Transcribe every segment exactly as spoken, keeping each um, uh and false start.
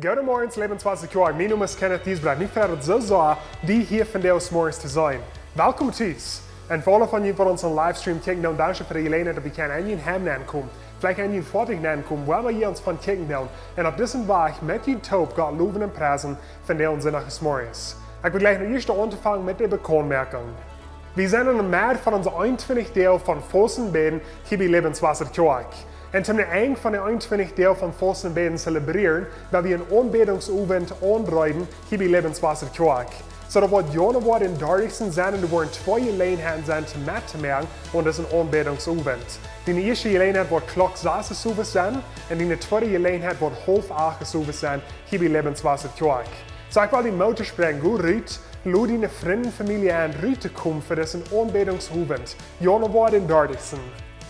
Goodemorjes, Läwenswota Kjoakj. Mien Nomen es Kenneth Diesbrecht. Mie freit daut soo sea, die hia vondoag zemorjes to seenen. Welkom tus. Un fa aule von junt waut onsen Livestream kjikjen, dan dankscheen fa de Jeläajenheit daut wie kjennen en jun Heim nenkomen. Veleicht en jun Foatich nenkomen, wua emma jie ons von kjikjen doonen. Un opp disen Wajch met jun toop Gott lowen un priesen vondoag zemorjes. Ekj well jlikj noch ieescht aunfangen met de Bekauntmoakjunk. Wie sent en de Med von onse eenuntwintich Doag von Fausten un Bäden hia bie Läwenswota Kjoakj. Un toom Enj von de eenuntwintich Doag von Fausten un Bäden zelebreeren, woa wie eenen Aunbädungsowent aundreewen hia bie Läwenswota Kjoakj. Soo daut woat Januoa dän dartichsten sennen un doa woaren twee Jeläajenheiten sennen toom mettomoaken aun disen Aunbädungsowent. Dee ieeschte Jeläajenheit woat Klock sas zemorjes sennen un dee tweede Jeläajenheit woat haulf acht zemorjes sennen hia bie Läwenswota Kjoakj. Soo ekj well die Moot toospräakjen, go rut, lod diene Frind un Famielje en rut to komen fa disen Aunbädungsowent, Januoa dän dartichsten.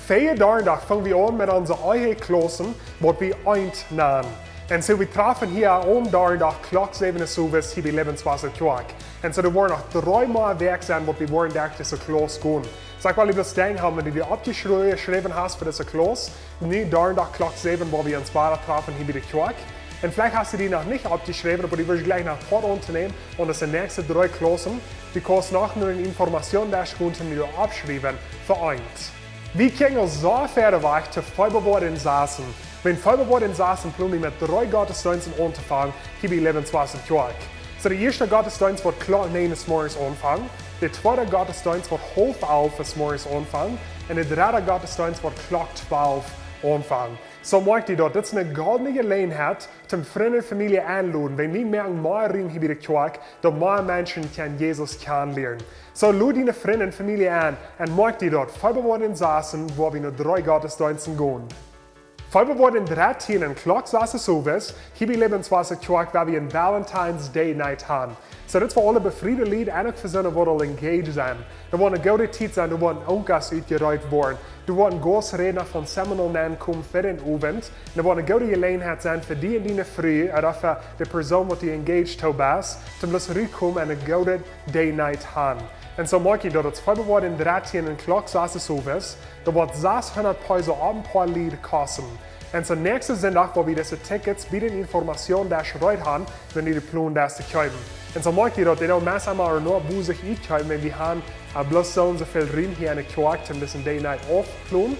Vondoag fang wie aun met onse Eheklaussen, waut wie eent nanen. Un soo, wie trafen hia aun Donnadach Klock säwen Uhr owes hia bie Lebenswasser Kjoakj. Un soo, doa woaren noch dree mol Wäakj sennen, waut wie woaren derch dise Klauss gonen. Soo, ekj well die bloos denkjen haben, wan du die oppjeschräwen hast fa dise Klauss, nu Donnadach Klock säwen, wua wie ons wada trafen hia bie de Kjoakj. Un veleicht hast du die noch nich oppjeschräwen, oba du woascht jlikj noch Poat aunnämen, un daut sent de näakjste dree Klaussen, du kaust noch no een Informationsdesk gonen, om die opptoschriewen, fa eent. Wie kjennen soo wieda wajch to Februar en Sassen. Wan Februar en Sassen plon wie met dree Gottesdeensten auntofangen, hia bie Lebenswasser Kjoakj. Soo, de ieeschte Gottesdeenst woat Klock näajen zemorjes aunfangen, de tweede Gottesdeenst woat haulf alf zemorjes aunfangen, un de dredde Gottesdeenst woat Klock twalf aunfangen. Soo moakj die daut, dit es eene goldne Jeläajenheit, toom Frind un Famielje enloden, wan wie moaken mea Rum hia bie de Kjoakj, daut mea Menschen kjennen Jesus kjannenlieren. Soo lod diene Frind un Famielje en, un moakj die daut, Februar en Sassen, wua wie no dree Gottesdeensten gonen. Februar en dartieen, Klock sas Uhr owes, hia bie Lebenswasser Kjoakj, wua wie een Valentine's Day Night haben. Soo, dit es fa aule befriede Lied un uk fa soone, waut aul engaged sent. Daut woat eene goode Tiet sennen, doa woaren Onkas utjereet woaren. Doa woat een Gasträdna von Seminole nenkomen fa dän Owent. Un daut woat eene goode Jeläajenheit sennen fa die un diene Fru, ooda fa de Persoon, waut du engaged to best, toom bloos rutkomen un een goodet Day Night haben. Un soo moakj die daut, daut Februar en dartieen, Klock sas Uhr owes, daut woat sashundat Peso opp een poa Lied kosten. Un soo näakjsten Sindach woa wie dise Tickets bie dän Informationsdesk reed haben, wan du dee plonst to kjeepen. Un soo moakj die daut, dee doonen meist emol noch bosich utkjeepen, wan wie haben, äh, bloos soo un soo väl Rum hia en de Kjoakj, toom disen Day Night aufplonen.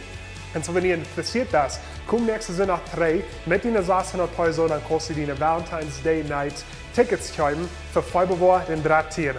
Un soo, wan die interessieet best, komm näakjsten Sindach trigj met diene sashundat Peso, dan kaust du diene Valentine's Day Night Tickets kjeepen fa Februar en dartieen.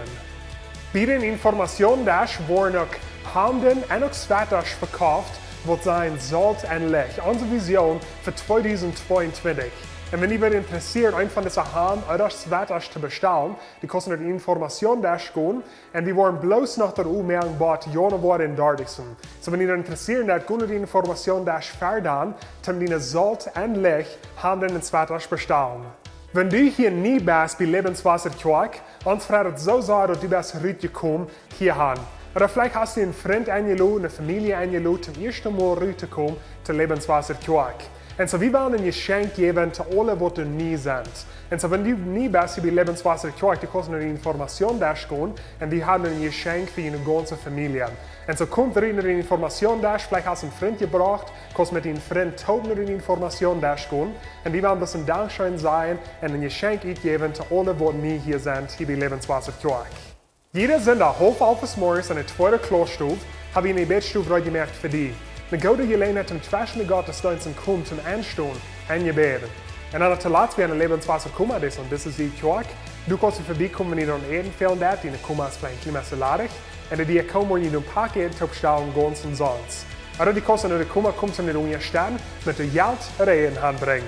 Bie dän Informationsdesk woaren uk Hamden un uk Sweatas vekoft, waut sajen Solt un Licht, onse Vision fa tweedusent tweeuntwintich. Un wan die interessieet, eent von dise Hamden ooda Sweatas to bestalen, du kaust no dän Informationsdesk gonen, un dee woaren bloos noch doa oppmoaken bat Januar dän dartichsten. Soo, wan die daut interessieet, dan go no dän Informationsdesk wieda, toom diene Solt un Licht Hamden un Sweatas bestalen. Wan du hia nie best bie Lebenswasser Kjoakj, ons freit daut soo sea, daut du best rutjekomen hia han. Ooda veleicht hast du een Frint enjeloden, eene Famielje enjeloden, toom ieeschten Mol ruttokomen to Lebenswasser Kjoakj. Un soo, wie wellen een Jeschenkj jäwen to aule, waut doa nie sent. Un soo, wan du nie best hia bie Lebenswasser Kjoakj, du kaust no dän Informationsdesk gonen, un dee haben een Jeschenkj fa diene gaunze Famielje. Un soo, komm rut no dän Informationsdesk, veleicht hast du een Frint jebrocht, kaust met dän Frint toop no dän Informationsdesk gonen, un dee wellen bloos een Dankscheen sajen un een Jeschenkj utjäwen to aule, waut nie hia sent, hia bie Lebenswasser Kjoakj. Jieda Sindach haulf alf zemorjes en de tweede Klaussstow hab wie eene Bädstow reed jemoakt fa die. Eene goode Jeläajenheit, om tweschen de Gottesdeensten to komen, toom enstonen un jebäden. Un dan to latst, wan du Lebenswasser Koma deist, un dit es de Kjoakj, du kaust verbiekomen, wan du aun Äten fälen deist, diene Koma es veleicht een kjlien bät ladich, un de Diakon woat die een Paket toopstalen, gaunz omsonst. Ooda du kaust no de Koma komen, toom die unjastetten, met de Jelt ooda Äten hanbrinjen.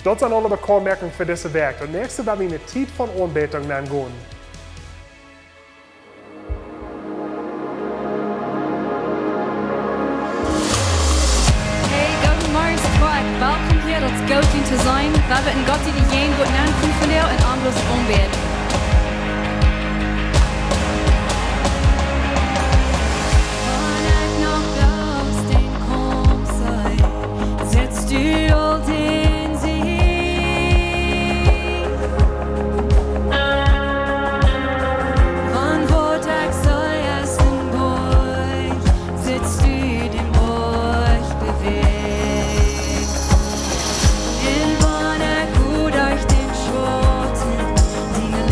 Daut sent aule Bekanntmoakungen fa dise Wäakj. Daut näakjste woa wie enne Tiet von Aunbädunk aungonen. Hey, gooden Morjen, Kjoakj. Welkom hia, daut es goot, hia to sennen. Wie woaren Gott diene Jäajenwoat nämen von vondoag un am bloos aunbäden. Wan ekj noch bloos dän Kaump see, sitst du aul dän Sieg. Wan waut ekj see es een Boajch, sitst du dän Boajch bewäajt. Un wan ekj goa derch dän Schauten diene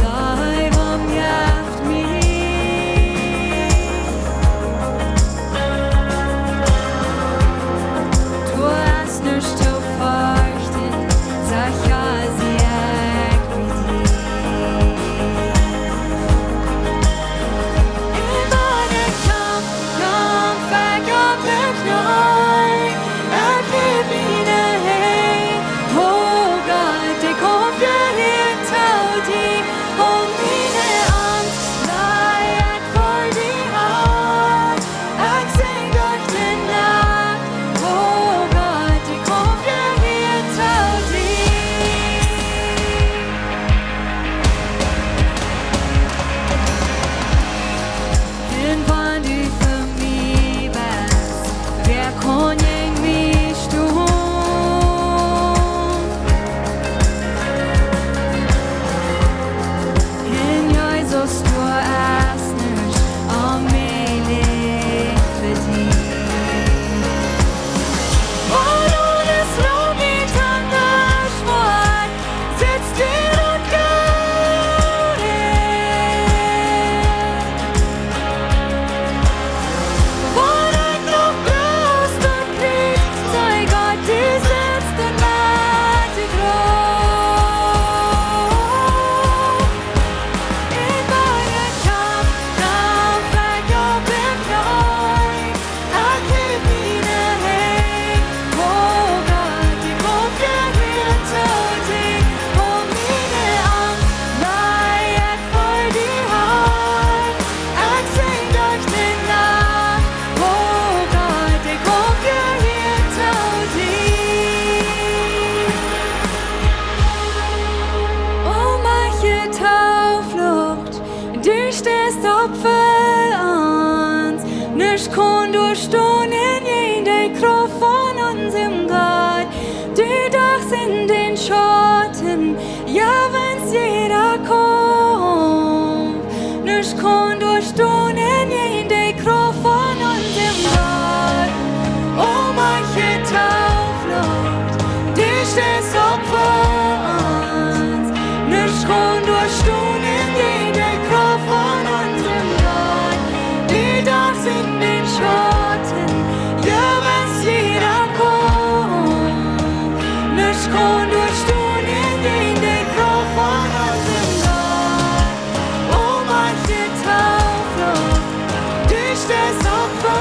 Stoppt fa ons. Nuscht kaun doa stonen jäajen de Krauft von onsem Gott. Du dachst en dän Schauten, jo, wan jieda Kaumf. Nuscht kaun doa stonen jäajen de Krauft von onsem Gott. O, mien Gott, du steist opp fa ons. Nuscht kaun doa stonen jäajen de Krauft von onsem Gott. Du dachst en dän Schauten, jo, wan jieda Kaumf. Nuscht kaun doa stonen jäajen de Krauft von onsem Gott. O, mien Gott, du steist opp fa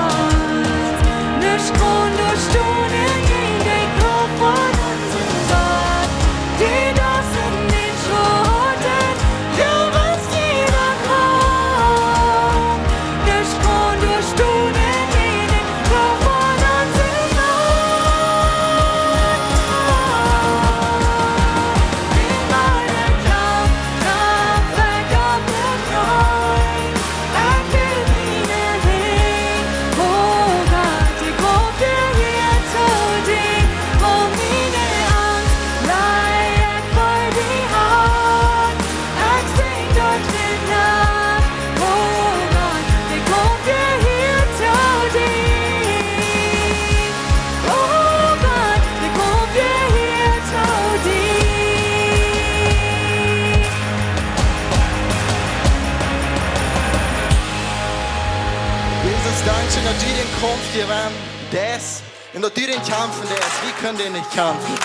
ons. Nuscht kaun doa stonen jäajen de Krauft von onsem Gott. Du dachst en dän Schauten, jo, wan jieda Kaumf. Nuscht kaun doa stonen jäajen de Krauft von onsem Gott. Wie woaren Gott, Gott, Gott, Gott, Gott. Ekj hoof miene Henj, o Gott, ekj hoof hia to die. Aul miene Angst laj ekj fa die han. Ekj sinj derch de Nacht, o Gott, ekj hoof hia to die. O Gott, ekj hoof hia to die. Jesus, dankscheen, daut du dän Kaumf jewonnen best. Un daut du dän kjamfen deist. Wie kjennen dän nich kjamfen.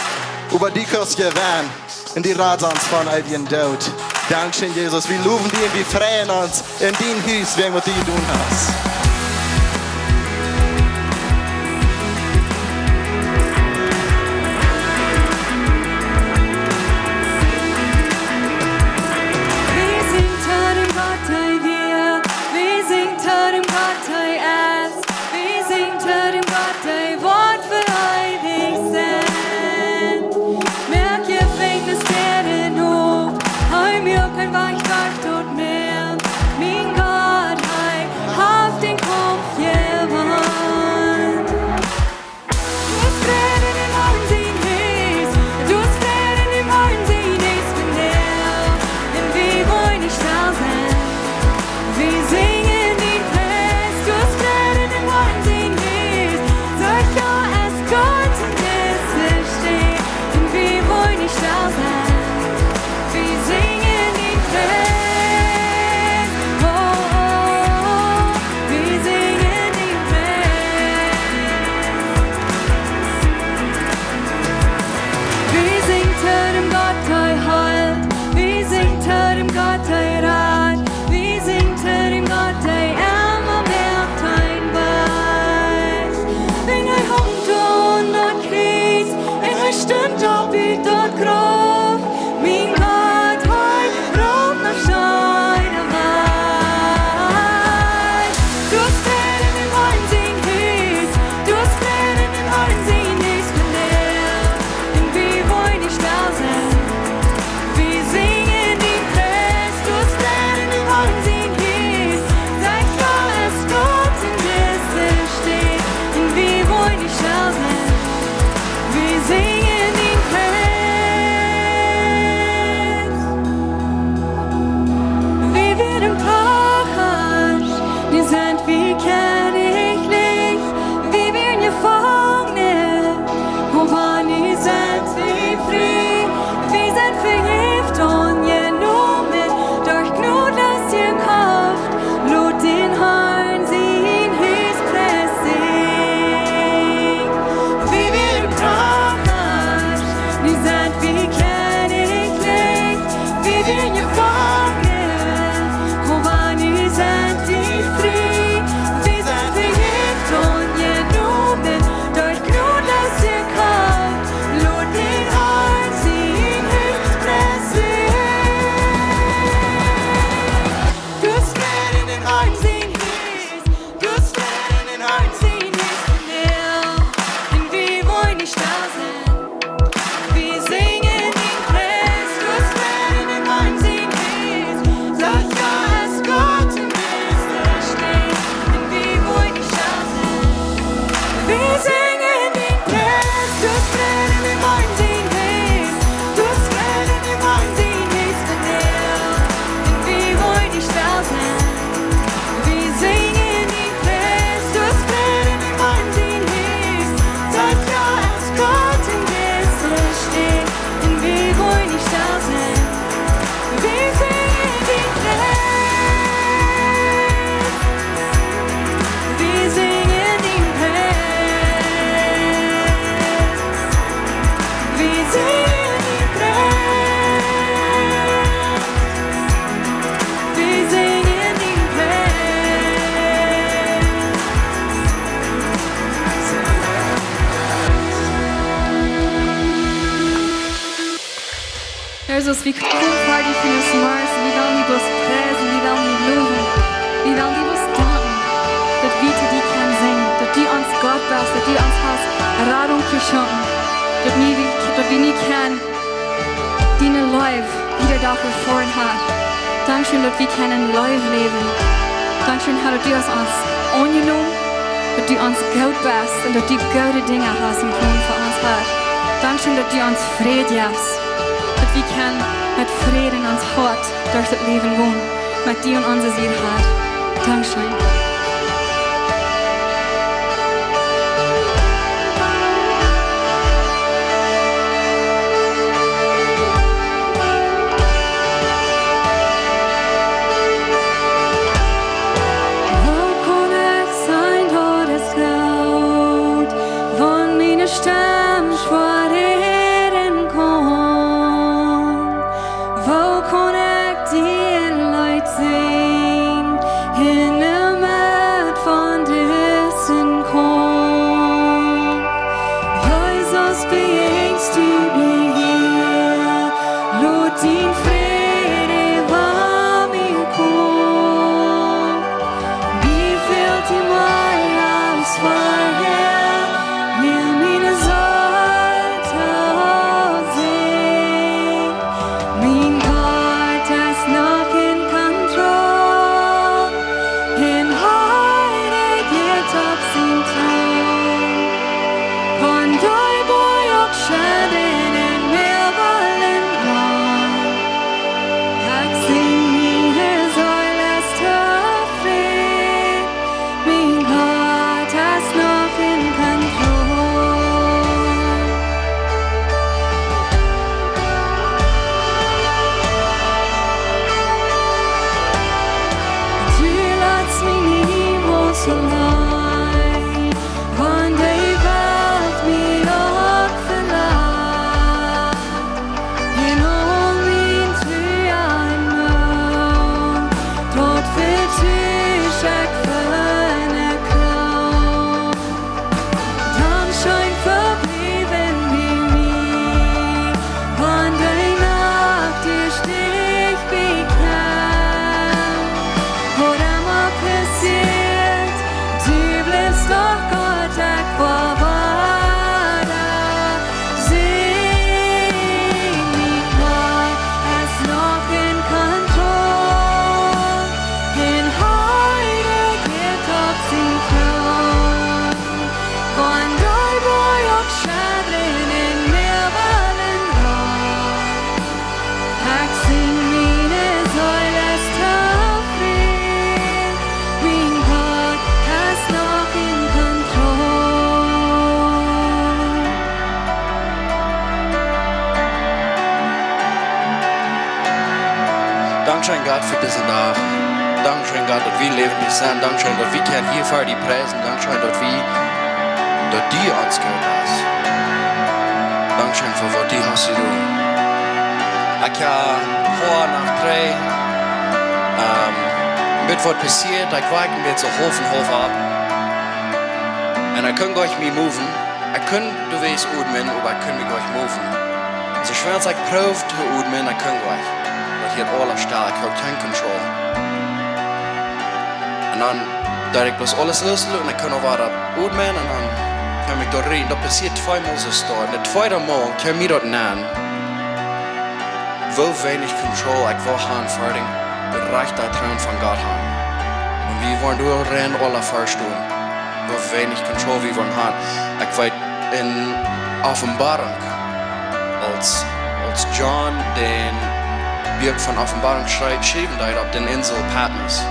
Oba du kaust jewennen. Un du radst ons vom eewjen Doot. Dankscheen, Jesus. Wie lowen die un wie freien ons en dien Hus wäajen waut du jedonen hast. Wie sinjen to däm Gott, dee wia. Wie sinjen to däm Gott, dee es. Wie sinjen to däm Gott, dee woat fa eewich sennen. Moak Jefenkjnisdäaren op, hee muak een Wajch derch daut Mäa. Mien Gott, hee haft de Wie komen ver die vondoag zemorjes, wie wellen die bloos priesen, wie wellen die lowen, wie wellen die bloos danken, daut wie to die kjennen sennen, daut du ons Gott best, daut du ons hast Radunk jeschonken, daut wie, daut wie nu kjennen diene Leew jieda Dach erfoaren haben. Dankscheen, daut wie kjennen Leew läwen. Dankscheen, Herr, daut du hast ons aunjenomen, daut du ons Gott best un daut du goode Dinja hast em Plon fa ons, Herr. Dankscheen, daut du ons Fräd jefst, daut wie kjennen met Fräd en ons Hoat derch daut Läwen gonen, met die aun onse Sied, Herr. Dankscheen. Woo kaun ekj sajen, daut es goot, wan miene Stemm schwoa räden kaun? Woo kaun ekj die een Leet sinjen en de Medd von disen Kaump? Jesus, bejäajnst du mie hia, lot dien Fräd äwa mie komen. Wie fält die mea aus verhäa, hia miene Seel to sennen. Mien Gott es noch en Kontroll, un hee rejieet opp sienen Troon. Von dee Boajch uk schaden un Mäa wellen ran. Ekj sinj, miene Seel es tofräd, mien Gott es noch en Kontroll. Du latst mie niemols auleen, wan de Welt mie uk velat. En aul mien Twiewel un Moot, daut vetusch ekj fa ne Krauft. Dankscheen fa bliewen bie mie, wan de Nacht die Stich bekjemt. Waut emma passieet, du blifst doch Gott, ekj woa wada sinjen. Mien Gott es noch en Kontroll, un hee rejieet opp sienen Troon. Von dee Boajch uk schaden un Mäa wellen ran. Ekj sinj, miene Seel es tofräd, mien Gott es noch en Kontroll. Dankscheen, Gott, fa disen Dach. Dankscheen, Gott, daut wie läwendich sent. Dankscheen, daut wie kjennen hia ver die priesen. Dankscheen, daut wie, daut du ons jehuat hast. Dankscheen fa waut du hast jedonen. Ekj, äh, hab noch dree, ähm, met waut passieet, ekj woak een bät soo haulf un haulf opp. Un ekj kunn goanich mea moven. Ekj kunn doawäajen odmen, oba ekj kunn mie goanich moven. Soo schwoa aus ekj proowd to odmen, ekj kunn goanich. Daut hia aules stell, ekj haud kjeen Kontroll. Un dan deed ekj bloos aules loosloten un ekj kunn aul wada odmen un dan kjeem ekj doa nenn. Daut passieet tweemol soo stoakj. Daut tweede Mol kjeem mie daut nenn, woo weinich Kontroll ekj woa han ver dän rajchten Troon von Gott han. Un wie woaren doa aul vestonen, woo weinich Kontroll wie woaren han. Ekj weet, en Openboarunk, aus, aus Johanes daut Buak von Openboarunk schriew-, schriewen deed opp dän Insel Patmos.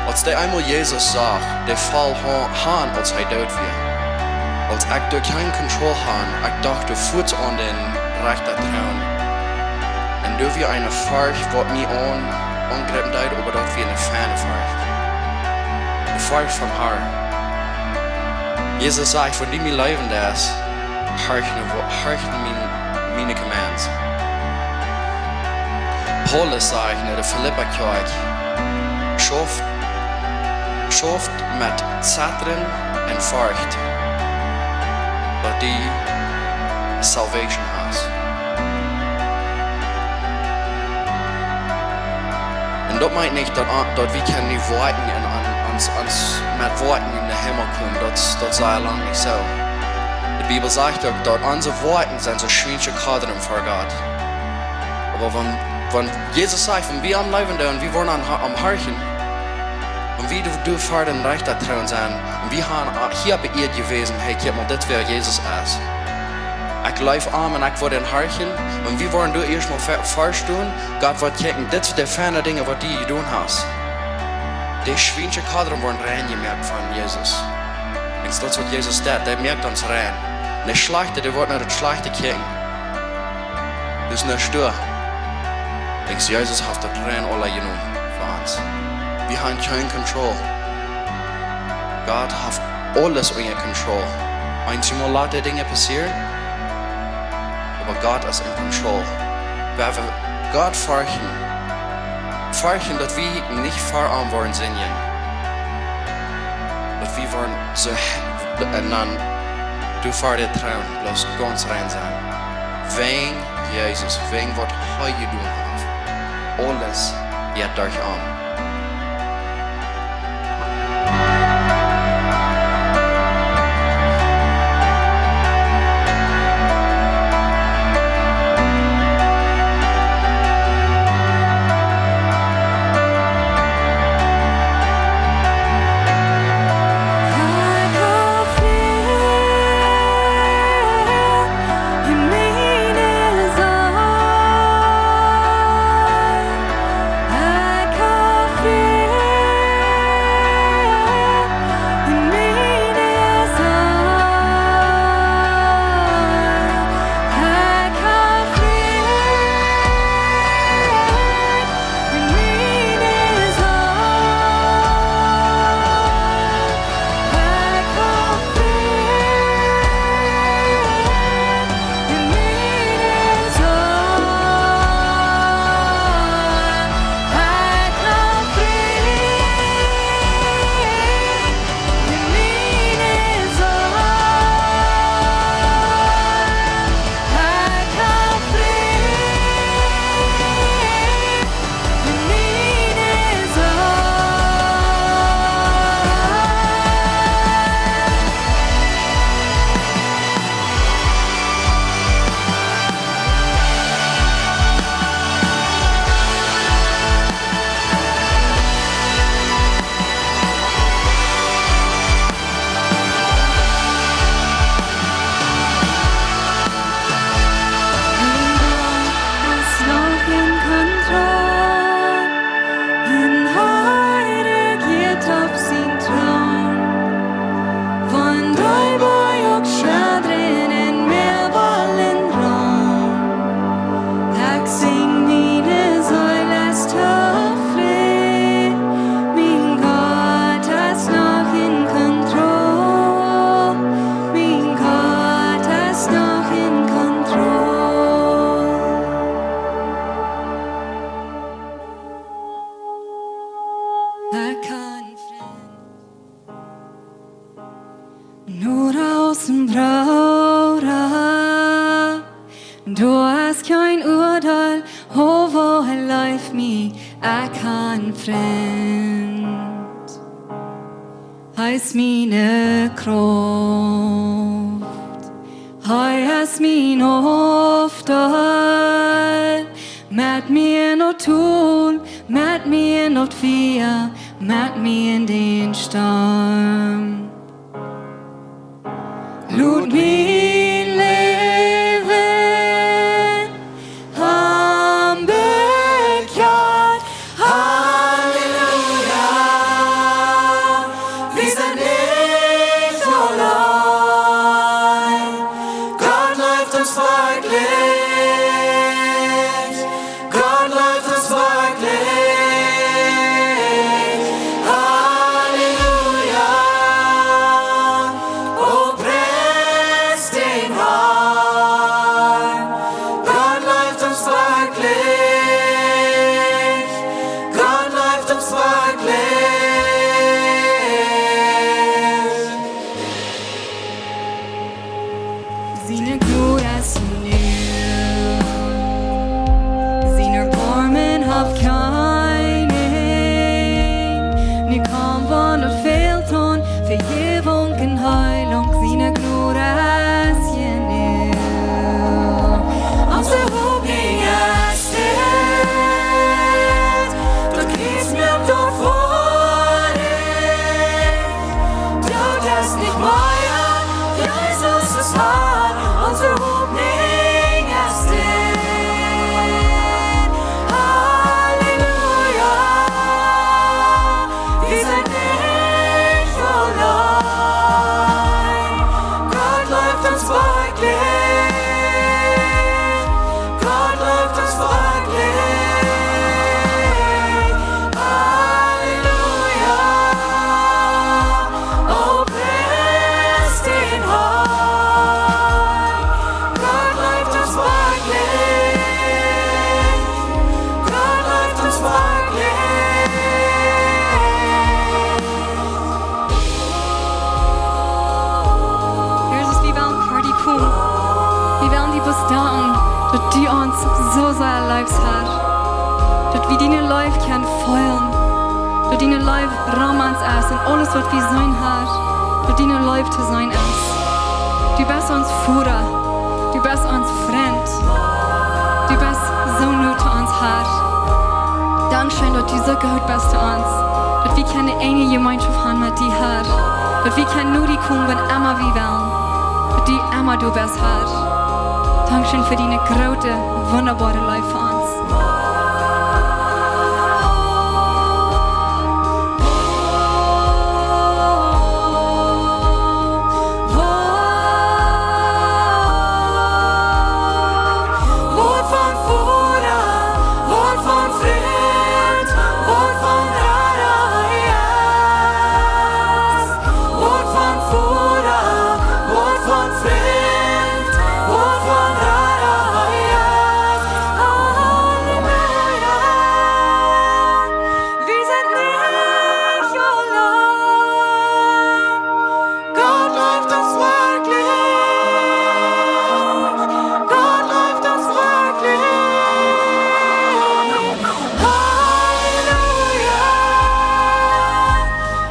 Aus dee eemol Jesus sach, dee foll ha-, han, aus hee doot wia. Aus ekj doa kjeen Kontroll han, ekj docht doa fuaz aun dän rajchten Troon. Un doa wia eene Forcht, waut mie aun-, aunjrepen deed, oba daut wia eene feine Forcht. De Forcht vom Harn. Jesus sajcht, wan du mie leewen deist, horch no, horch no mien-, miene Commands. Paulus sajcht no de Filippa Kjoakj, schauft, schauft met Zittren un Forcht, daut du salvation hast. Daut meent nich daut, daut wie kjennen nu woakjen un aun, ons, ons met Woakjen en dän Himmel komen. Daut, daut es aul lang nich soo. De Bibel sajcht uk daut onse Woakjen sent soo schwiensche Kodren ver Gott. Oba wan, wan Jesus sajcht, wan wie am leewen doonen, wie woaren aun, am horchen, wan wie doa, doa ver dän Rechta Troon sent, un wie sent, ah, hia opp de Ieed jewast, hey, kjikj mol, dit es wäa Jesus es. Ekj leew am un ekj woa am horchen. Un wie woaren doa ieescht mol ve-, vestonen, Gott woat kjikjen, dit sent de feine Dinja waut du jedonen hast. De schwiensche Kodren woaren rein jemoakt von Jesus. Un daut es waut Jesus deit, dee moakt ons rein. Un de schlajchte, dee woat no daut Schlajchte kjikjen. Daut es nuscht doa. Denkjst, Jesus haft daut rein aula jenomen fa ons. Wie haben kjeen Control. Gott haft aules unja Control. Eenjemol lat hee Dinja passieren, oba Gott es en Control. Wan wie Gott ferchten, ferchten daut wie nich ver am woaren sindjen, daut wie woaren soo he-, un dan doa ver dän Troon bloos gaunz rein sennen. Wäajen Jesus, wäajen waut hee jedonen haft. Aules jeit derch am. Ekj kaun Frind. Noda aus een Brooda, doa es kjeen Uadeel, oh, woo hee leeft mie, ekj kaun Frind. Hee es miene Krauft. Hee es mien Haupt. Met mie en daut Tol, met mie en daut Fia, met mie en dän Storm. Lot mien Läwen am bekjant. Halleluja. Wie sent nich auleen. Gott leeft ons werkjlich. Gott leeft ons werkjlich. Halleluja. Leew kjennen feelen, daut diene Leew rom ons es un aules waut wie seenen, Herr, daut diene Leew to seenen es. Du best ons Voda, du best ons Frint, du best soo no to ons, Herr. Dankscheen daut du soo goot best to ons, daut wie kjennen eene Jemeenschoft haben met die, Herr, daut wie kjennen no die komen wann emma wie wellen, daut du emma doa best, Herr. Dankscheen fa diene groote, wundaboare Leew fa ons. Woat von Voda, woat von Frint, woat von Rada, yes. Woat von Voda, woat von Frint, woat von Rada, yes. Halleluja. Wie sent nich auleen. Gott leeft ons werkjlich. Gott leeft ons werkjlich. Halleluja.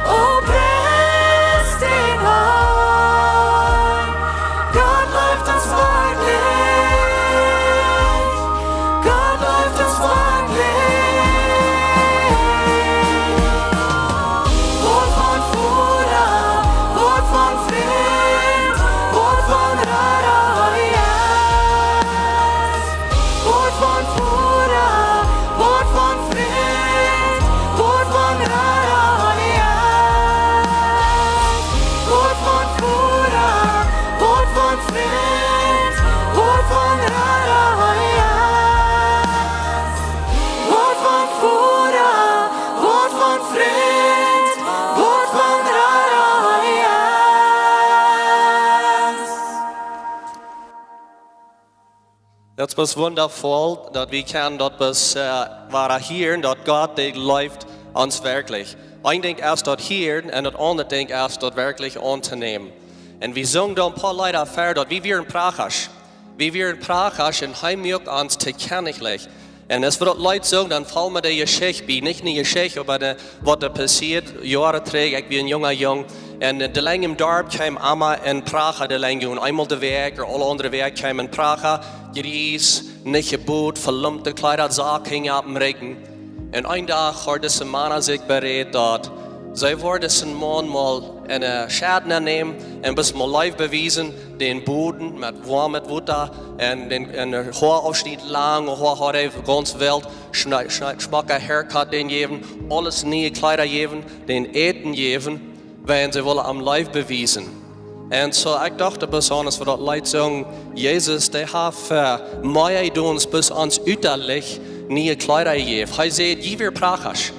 O priest dän Harn. Gott leeft ons werkjlich. Gott leeft ons werkjlich. Woat von Voda, woat von Frint, woat von Rada, yes. Woat von Voda, woat von Frint, woat von Rada, yes. Woat von Voda, woat von Frint, woat von Rada, yes. Woat von Voda, woat von Frint, woat von Rada, yes. Daut es wundaboa, daut wie kjennen daut bloos, äh, woaren hieren, daut Gott, dee leeft ons werkjlich. Een Dinkj es daut hieren un daut aundre Dinkj es daut werkjlich auntonämen. Un wie sungen doa een poa Leeda ver, daut wie wieren Prachasch. Wie wieren Prachasch un hee muak ons to Kjennichs. Un aus wie daut Leet sungen, dan foll mie de Jeschicht bie, nich eene Jeschicht, oba de, waut doa passieed, Joaren trigj, ekj wia een junga Jung. Un, äh, de Lenj em Darp kjeem emma een Pracha de Lenj, un eemol de Wäakj, ooda aule aundre Wäakj kjeem een Pracha, jries, nich jebot, velumpte Kjleeda, Sak hinjen oppem Rigjen. Un een Dach haud dise Mana sikj beräd, daut see wudden disen Maun mol enne Schad nämen un bloos mol Leew bewiesen, dän boden met woamet Wota un dän, un de Hoa aufschnieden, lange Hoa haud hee, gaunz wilt, schna-, schna-, schmocka Haircut dän jäwen, aules niee Kjleeda jäwen, dän Äten jäwen, wiels see wullen am Leew bewiesen. Un soo, ekj docht besonda, aus wie daut Leet sungen, Jesus, dee haft, äh, mea aus bloos ons uttalich niee Kjleeda jejäft. Hee säd: "Jie wieren Prachasch,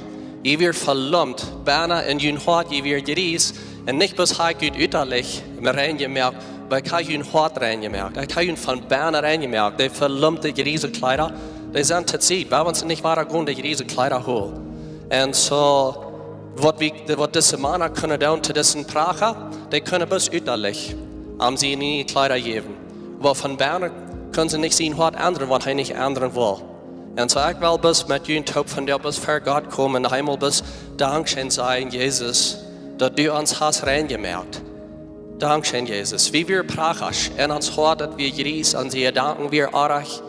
jie wieren velumpt, bennen en jun Hoat, jie wieren jries, un nich bloos hab ekj junt uttalich rein jemoakt, oba ekj hab jun Hoat rein jemoakt. Ekj hab junt von bennen rein jemoakt." Dee velumpte jriese Kjleeda, dee sent to Sied, wiels wie ons nich woaren gonen de jriese Kjleeda holen. Un soo, waut wie, waut dise Mana kunnen doonen to disen Pracha, dee kunnen bloos uttalich am siene niee Kjleeda jäwen. Oba von bennen kunnen see nich sien Hoat endren, wan hee nich endren well. Un soo, ekj well bloos met junt toop vondoag bloos ver Gott komen un eemol bloos Dankscheen sajen, Jesus, daut du ons hast rein jemoakt. Dankscheen, Jesus. Wie wieren Prachasch, un ons Hoat, daut wia jries, onse Jedanken wieren oaj.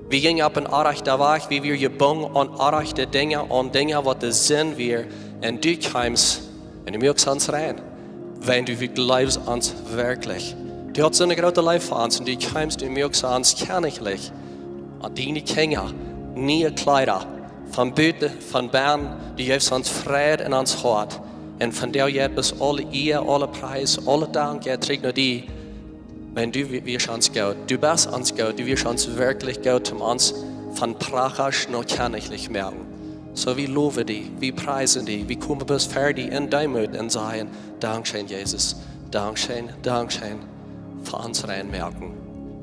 Wie jinjen opp een oajen Wajch, wie wieren jebungen aun oaje Dinja, aun Dinja, waut de Sind wieren. Un du kjeemst un du muakst ons rein. Wiels du leefst ons werkjlich. Du hast soone groote Leew fa ons un du kjeemst, du muakst ons kjennichs. Aun diene Kjinja, niee Kjleeda, von buten, von bennen, du jefst ons Fräd en ons Hoat. Un von die jeit bloos aule Ea, aule Pries, aule Dank jeit trigj no die. Wiels du wi-, wiascht ons goot, du best ons goot, du wiascht ons werkjlich goot, om ons von Prachasch no kjennichs moaken. Soo, wie lowen die, wie priesen die, wie komen bloos ver die en Deemoot un sajen: "Dankscheen, Jesus, dankscheen, dankscheen fa ons rein moaken."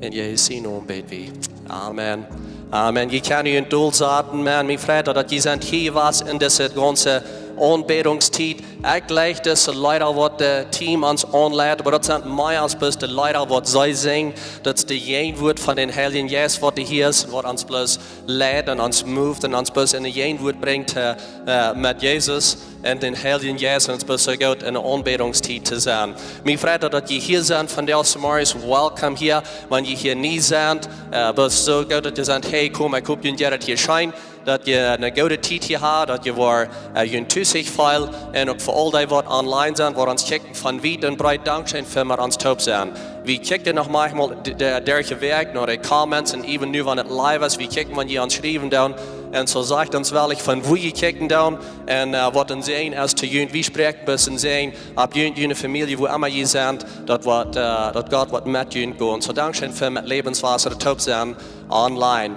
En Jesus sienen Nomen bäd wie. Amen. Amen. Jie kjennen junt dolsaten, Maun, mie freit daut, daut jie sent hia jewast en dise gaunze Aunbädungstiet. Ekj jleich dise Leeda waut daut Team ons aunleit, oba daut sent mea aus bloos de Leeda waut see sinjen. Daut es de Jäajenwoat von dän Heiljen Jeist waut hia es un waut ons bloos leit un ons moved un ons bloos enne Jäajenwoat brinjt, äh, äh, met Jesus un dän Heiljen Jeist un ons bloos soo goot enne Aunbädungstiet to sennen. Mie freit daut, daut jie hia sent vondoag zemorjes, welcome hia. Wan jie hia nie sent, äh, bloos soo goot daut jie sent, hey, komm, ekj hop jie jeit daut hia scheen, daut jie eene goode Tiet hia haben, daut jie woaren, äh, junt tus feelen un uk fa aul dee waut online sent, waut ons kjikjen von wiet un breet, dankscheen fa met ons toop sennen. Wie kjikjen noch maunchmol de, de, derch de Wäakj no de comments un even nu wan et live es, wie kjikjen wan jie ons schriewen doonen. Un soo sajcht ons wellich von wua jie kjikjen doonen un, äh, waut een Säajen es to junt. Wie spräakjen bloos een Säajen opp junt, june Famielje, wua emma jie sent, daut woat, äh, daut Gott woat met junt gonen. Soo dankscheen fa met Lebenswasser toop sennen online.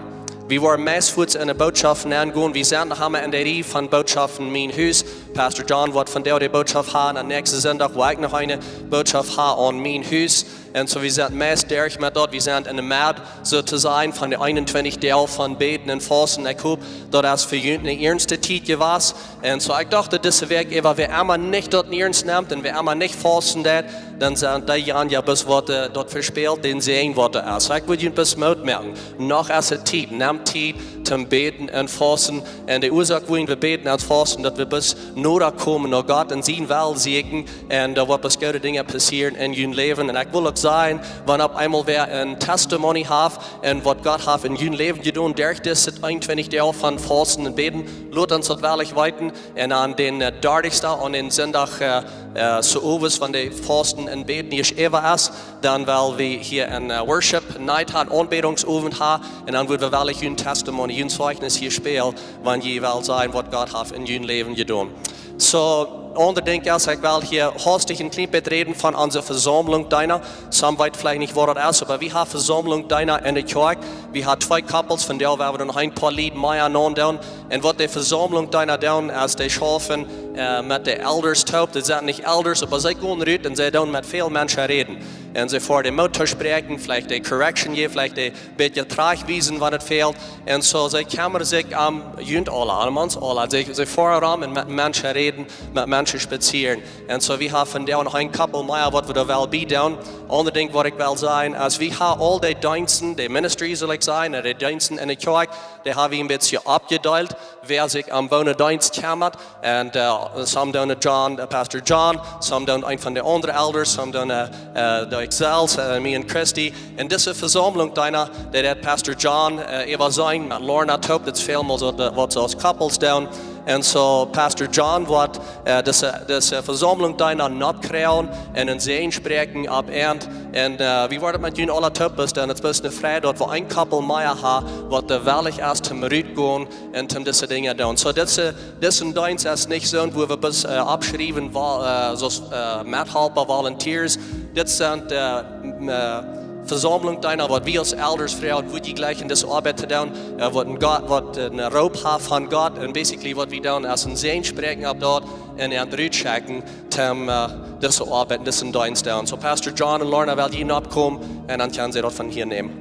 Wie woaren meist fuaz enne Bootschoft nengonen. Wie sent noch emma enne Rieej von Bootschoften Mien Hus. Pastor John woat vondoag de Bootschoft haben, un näakjsten Sindach woa ekj noch eene Bootschoft haben aun Mien Hus. Un soo, wie sent meist derch met daut. Wie sent enne Med, soo to sajen, von de eenuntwintich Doag von Bäden un Fausten. Ekj hop, daut es fa junt eene iernste Tiet jewast. Un soo, ekj docht, daut dise Wäakj äwa, wäa emma nich daut iernst nemt un wäa emma nich fausten deit, dan sent dee Jan ja bloos waut, äh, daut vespält, dän Säajen waut doa es. Soo, ekj well junt bloos Moot moaken. Noch es et Tiet, nemt Tiet toom bäden un fausten. Un de Uasoak wuarom wie bäden un fausten, daut wie bloos noda komen no Gott un sien Wellen sieekjen. Un doa woat bloos goode Dinja passieren en jun Läwen. Un ekj well uk sajen, wan opp eemol wäa een Testimony haft un waut Gott haft en jun Läwen jedonen derch dise eenuntwintich Doag von fausten un bäden, lot ons daut wellich weeten. Un aun dän, äh, dartichsten, aun dän Sindach, äh, äh, soo owes, wan de Fausten un Bäden hia äwa es, dan well wie hia een, äh, Worship Night haben, Aunbädungsowent haben. Un dan woa wie wellich jun Testimony, jun Zeichnis hia spälen, wan jie well sajen waut Gott haft en jun Läwen jedonen. Soo, aundret Dinkj es, ekj well hia haustich een kjlien bät räden von onse Vesaumlunk Deena. Some weet veleicht nich waut daut es, oba wie haben Vesaumlunk Deena enne Kjoakj. Wie haben twee Couples, vondoag woa wie noch een poa Lied mea aundoonen. Un waut de Vesaumlunk Deena doonen, es dee schaufen, äh, met de Elders toop. Dee sent nich Elders, oba see gonen rut un see doonen met väl Menschen räden. Un see foaren dee Moot toospräakjen, veleicht dee correction jäwen, veleicht dee bät trajchtwiesen, wan et fält. Un soo, see kjemmren sikj om junt aula, om ons aula. See, see foaren rom un met Menschen räden, met Menschen spazieren. Un soo, wie haben vondoag noch een Couple mea waut wie doa well bie doonen. Aundret Dinkj waut ekj well sajen, es wie haben aul dee Deensten, dee Ministries saul ekj sajen, un dee Deensten enne Kjoakj, dee haben wie een bät oppjedeelt, wäa sikj om woone Deenst kjemmat. Un, äh, some doonen John, äh, Pastor John, some doonen een von de aundre Elders, some doonen, äh, äh, doo ekj selfst, äh, mie un Christy. Un dise Vesaumlunk Deena, dee deit Pastor John, äh, äwaseenen met Lorna toop, daut es väl mol soo, daut waut see aus Couples doonen. Un soo Pastor John woat, äh, dise, dise Vesaumlunk Deena nopp kjrieen un een Säajen spräakjen opp an. Un, äh, wie woaren met junt aula toop, dan et es eene Freid, daut wie een Couple mea haben, waut doa wellich es toom rut gonen un toom dise Dinja doonen. Soo, dise, dise Deenst es nich soo, wua wie bloos, äh, oppschriewen, wa-, äh, soo aus, äh, Methalpa, Volunteers. Dit sent, äh, m-, äh, Vesaumlunk Deena, waut wie aus Elders froagen, waut jie jlikjen dise Oabeit to doonen, äh, waut een Gott, waut een Roop haben von Gott, un basically waut wie doonen, es een Säajen spräakjen opp daut un an rut schekjen, toom, äh, dise Oabeit, disen Deenst doonen. Soo, Pastor John un Lorna, well jie nopp komen un dan kjennen see daut von hia nämen.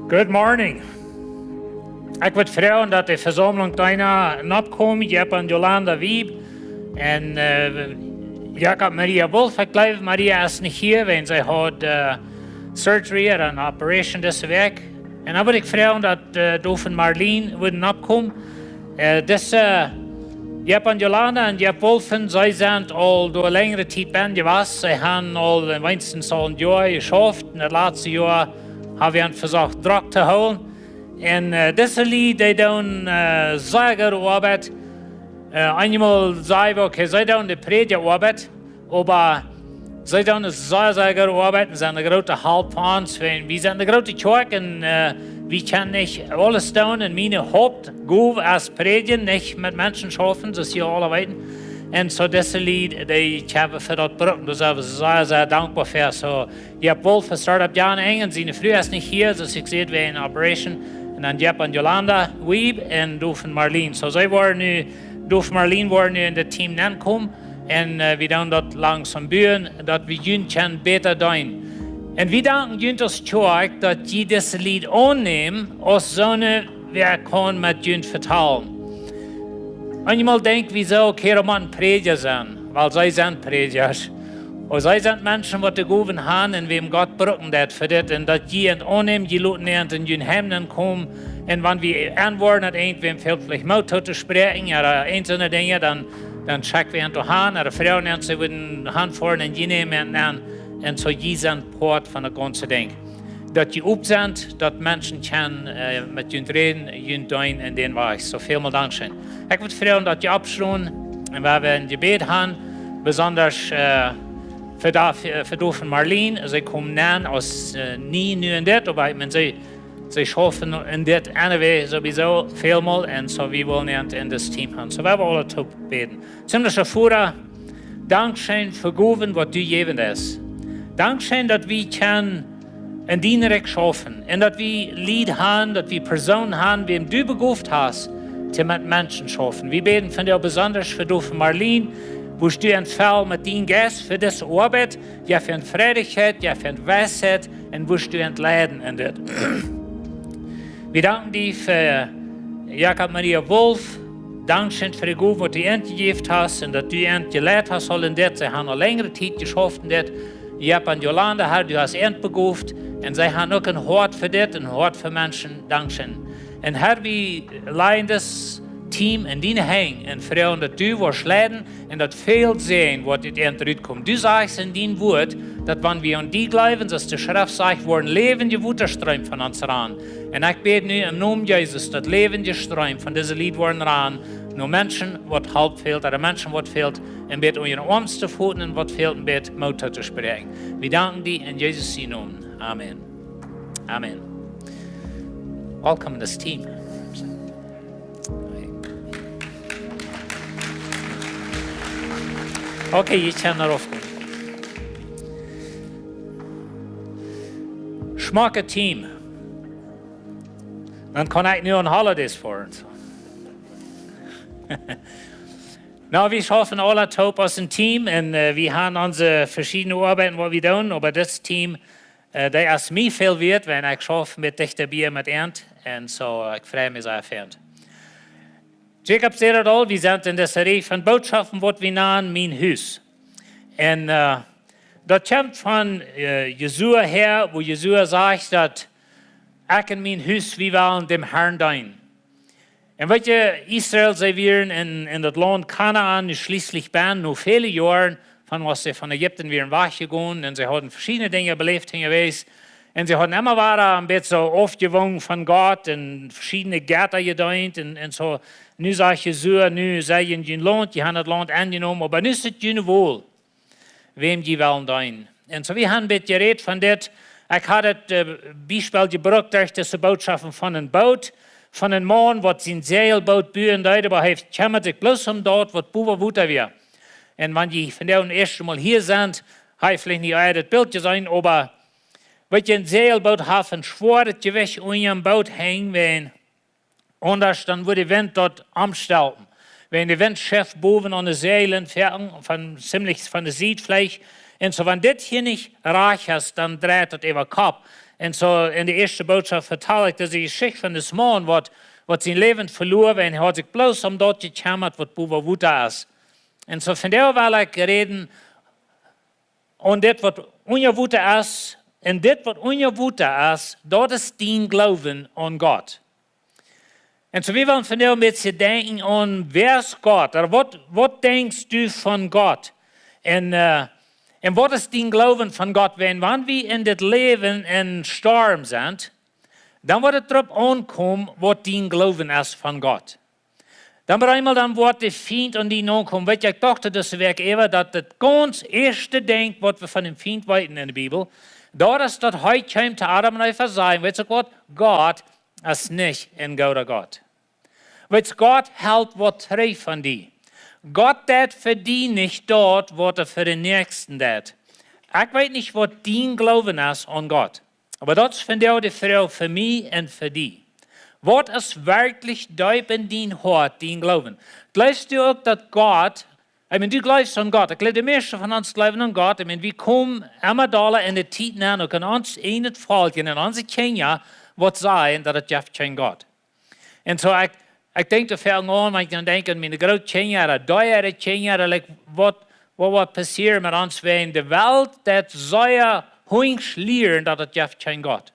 Good morning. Ekj wudd froagen daut de Vesaumlunk Deena nopp komen, Jep un Jolanda Wieb. Un, äh, Jakob Maria Wolf, ekj jleew, Maria es nich hia, wiels see haud, äh, surgery, eene Operation dise Wäakj. Un dan wudd ekj froagen daut, äh, Doof un Marleen wudden nopp komen. Äh, dise, äh, Jep un Jolanda un Jep Wolfen, see sent aul doa längre Tiet bie jewast. See haben aul, äh, weens aul een Joa jeschauft. Un daut latste Joa haben wie an vesocht drock to hoolen. Un, äh, dise Lied, dee doonen, äh, sea goode Oabeit. Äh, eenjemol saj wie, okay, see doonen de Prädja-Oabeit, oba see doonen sea, sea goode Oabeit un sent eene groote Help fa ons. Wie, wie sent eene groote Kjoakj un, äh, wie kjennen nich aules doonen. Un miene Hauptgow es prädjen, nich met Menschen schaufen, soo aus jie aula weeten. Un soo dise Lied, dee kjenn wie fa daut brucken. Doa sent wie sea, sea dankboa fa. Soo, Jep Wolf es Startup John Engen, siene Fru es nich hia, soo aus ekj säd, wäajen Operation. Un dan Jep un Jolanda Wieb un Doof un Marleen. Soo, see woaren nu, Doof un Marleen woaren nu en daut Team nenkomen. Un, äh, wie doonen daut langsom buen, daut wie junt kjennen bäta deenen. Un wie danken junt aus Kjoakj, daut jie dise Lied aunnämen aus soone Wäa kaun met junt vetalen? Eenjemol denkj wie soo, okay, daut mott een Prädja sennen, wiels see sent Prädjasch. Oba see sent Menschen, waut de Gowen han un wäm Gott brucken deit fa dit. Un daut jie an aunnämen, jie loten an en jun Heim nenkomen. Un wan wie aunwoaren, daut irjentwäm fält veleicht Moot too to spräakjen, ooda eent soone Dinja, dan, dan schekj wie an to han, ooda froagen an, see wudden han foaren un jie nämen an aun. Un soo, jie sent Poat von daut gaunze Dinkj. Daut jie op sent, daut Menschen kjennen, äh, met junt räden, junt deenen en dän Wajch. Soo, välmol Dankscheen. Ekj wudd froagen, daut jie oppstonen un wie woaren een Jebäd han, besondasch, äh, fa Daf-, äh, fa Dof un Marleen. See komen nenn aus, äh, nie nu en dit, oba ekj meen, see, see schaufen en dit anyway sowieso välmol un soo, wie wellen an en dit Team han. Soo, wie woaren aule toop bäden. Himlischa Voda, Dankscheen fa Gowen, waut du jewend hast. Dankscheen, daut wie kjennen en dien Rikj schaufen un daut wie Lied han, daut wie Persoonen han, wäm du begoft hast, dee met Menschen schaufen. Wie bäden vondoag besondasch fa Dof un Marleen, wurscht du an fellen met dienen Jeist fa dise Oabeit, jo, fa eene Freidichkjeit, jo, fa eene Weisheit, un wurscht du an leiden en dit. Wie danken die fa Jakob Maria Wolf. Dankscheen fa de Gow, waut du an jejäft hast un daut du an jeleit hast aul en dit. See han aul lenjre Tiet jeschauft en dit. Jakob un Jolanda, Herr, du hast an begoft. Un see han uk een Hoat fa dit, een Hoat fa Menschen. Dankscheen. Un Herr, wie lajen dit Team en diene Henj un froagen, daut du woascht leiden un daut väl Säajen woat ut an rutkomen. Du sajchst en dien Wuat, daut wan wie aun die jleewen, soo aus de Schreft sajcht, woaren läwendje Wotastreem von ons rannen. Un ekj bäd nu em Nomen Jesus, daut läwendje Streem von dise Lied woaren rannen, no Menschen, waut Help fält, ooda Menschen, waut fält, un bäd om äare Oarms to foten un waut fält, un bäd Moot to spräakjen. Wie danken die en Jesus sienen Nomen. Amen. Amen. Welcome in this team. Okay, jie kjennen doaropp gonen. Schmocke Team. Dan kaun ekj nu aun holidays foaren. Nu, wie schaufen aule toop aus een Team un, äh, wie han onse veschiedne Oabeiten, waut wie doonen, oba dit Team, äh, daut es mie väl wieet, wiels ekj schauf met dichta bie met an un soo, ekj frei mie sea fa an. Jakob säd daut aul, wie sent en dise Rieej von Bootschoften, waut wie nanen Mien Hus. Un, äh, daut kjemt von, äh, Josua häa, wua Josua sajcht daut: "Ekj un mien Hus, wie wellen däm Herrn deenen." Un weet jie, Israel, see wieren en, en daut Launt Kanaan nu schlieslich bennen, no väle Joaren, von aus see von Ägipten wieren wajchjegonen, un see hauden veschiedne Dinja beläft unjawäajes. Un see hauden emma wada een bät soo aufjewongen von Gott un veschiedne Jetta jedeent un, un soo. Nu sajcht Josua, nu sie jie en jun Launt, jie han daut Launt enjenomen, oba nu es et june Wol, wäm jie wellen deenen. Un soo, wie han een bät jerät von dit. Ekj haud daut, äh, Biespel jebrukt derch dise Bootschoften von een Boot, von een Maun, waut sien Säajelboot buen deed, oba hee kjemmad sikj bloos om daut, waut bowen Wota wia. Un wan jie vondoag daut ieeschte Mol hia sent, hab jie veleicht nich daut Bilt jeseenen, oba weet jie, een Säajelboot haft een schwoaret Jewicht unja daut Boot henjen, wiels aundasch dan wudd de Wint daut omstelpen. Wan de Wint scheft bowen aun de Säajlen, von, von, ziemlich von de Sied veleicht. Un soo, wan dit hia nich rajcht es, dan dreit daut äwakopp. Un soo, en de ieeschte Bootschoft vetal ekj dise Jeschicht von disen Maun, waut, waut sien Läwen veloa, wiels hee haud sikj bloos om daut jekjemmat, waut bowen Wota es. Un soo, vondoag well ekj räden aun dit, waut unja Wota es, un dit, waut unja Wota es, daut es dien Gloowen aun Gott. Un soo, wie wellen vondoag een bät denkjen aun, wäa es Gott? Ooda waut, waut denkjst du von Gott? Un, äh, un waut es dien Gloowen von Gott? Wan, wan wie en dit Läwen en Storm sent, dan woat et doaropp aunkomen, waut dien Gloowen es von Gott. Dan opp eemol, dan woat de Fient aun die nokomen. Weet jie, ekj docht dise Wäakj äwa, daut daut gaunz ieeschte Dinkj, waut wie von dän Fient weeten en de Bibel, daut es, daut hee kjeem to Adam un Eva sajen: "Weet jie waut? Gott es nich een gooda Gott. Weet jie, Gott helt waut trigj von die. Gott deit fa die nich daut, waut hee fa dän Näakjsten deit." Ekj weet nich, waut dien Gloowen es aun Gott. Oba daut es vondoag de Froag fa mie un fa die. Waut es werkjlich deep en dien Hoat, dien Gloowen? Jleefst du uk, daut Gott, ekj meen, du jleefst aun Gott. Ekj jleew, de mieeschte von ons jleewen aun Gott. Ekj meen, wie komen emma dolla en de Tiet aun, uk en ons ieejnet Volkj un en onse Kjinja, waut sajen, daut et jeft kjeen Gott. Un soo, ekj, ekj denkj doa väl aun, wan ekj dan denkj aun miene Grootkjinja, ooda dee äare Kjinja, ooda, like, waut, waut woat passieren met ons, wan de Welt daut soo hunjsch lieren, daut et jeft kjeen Gott.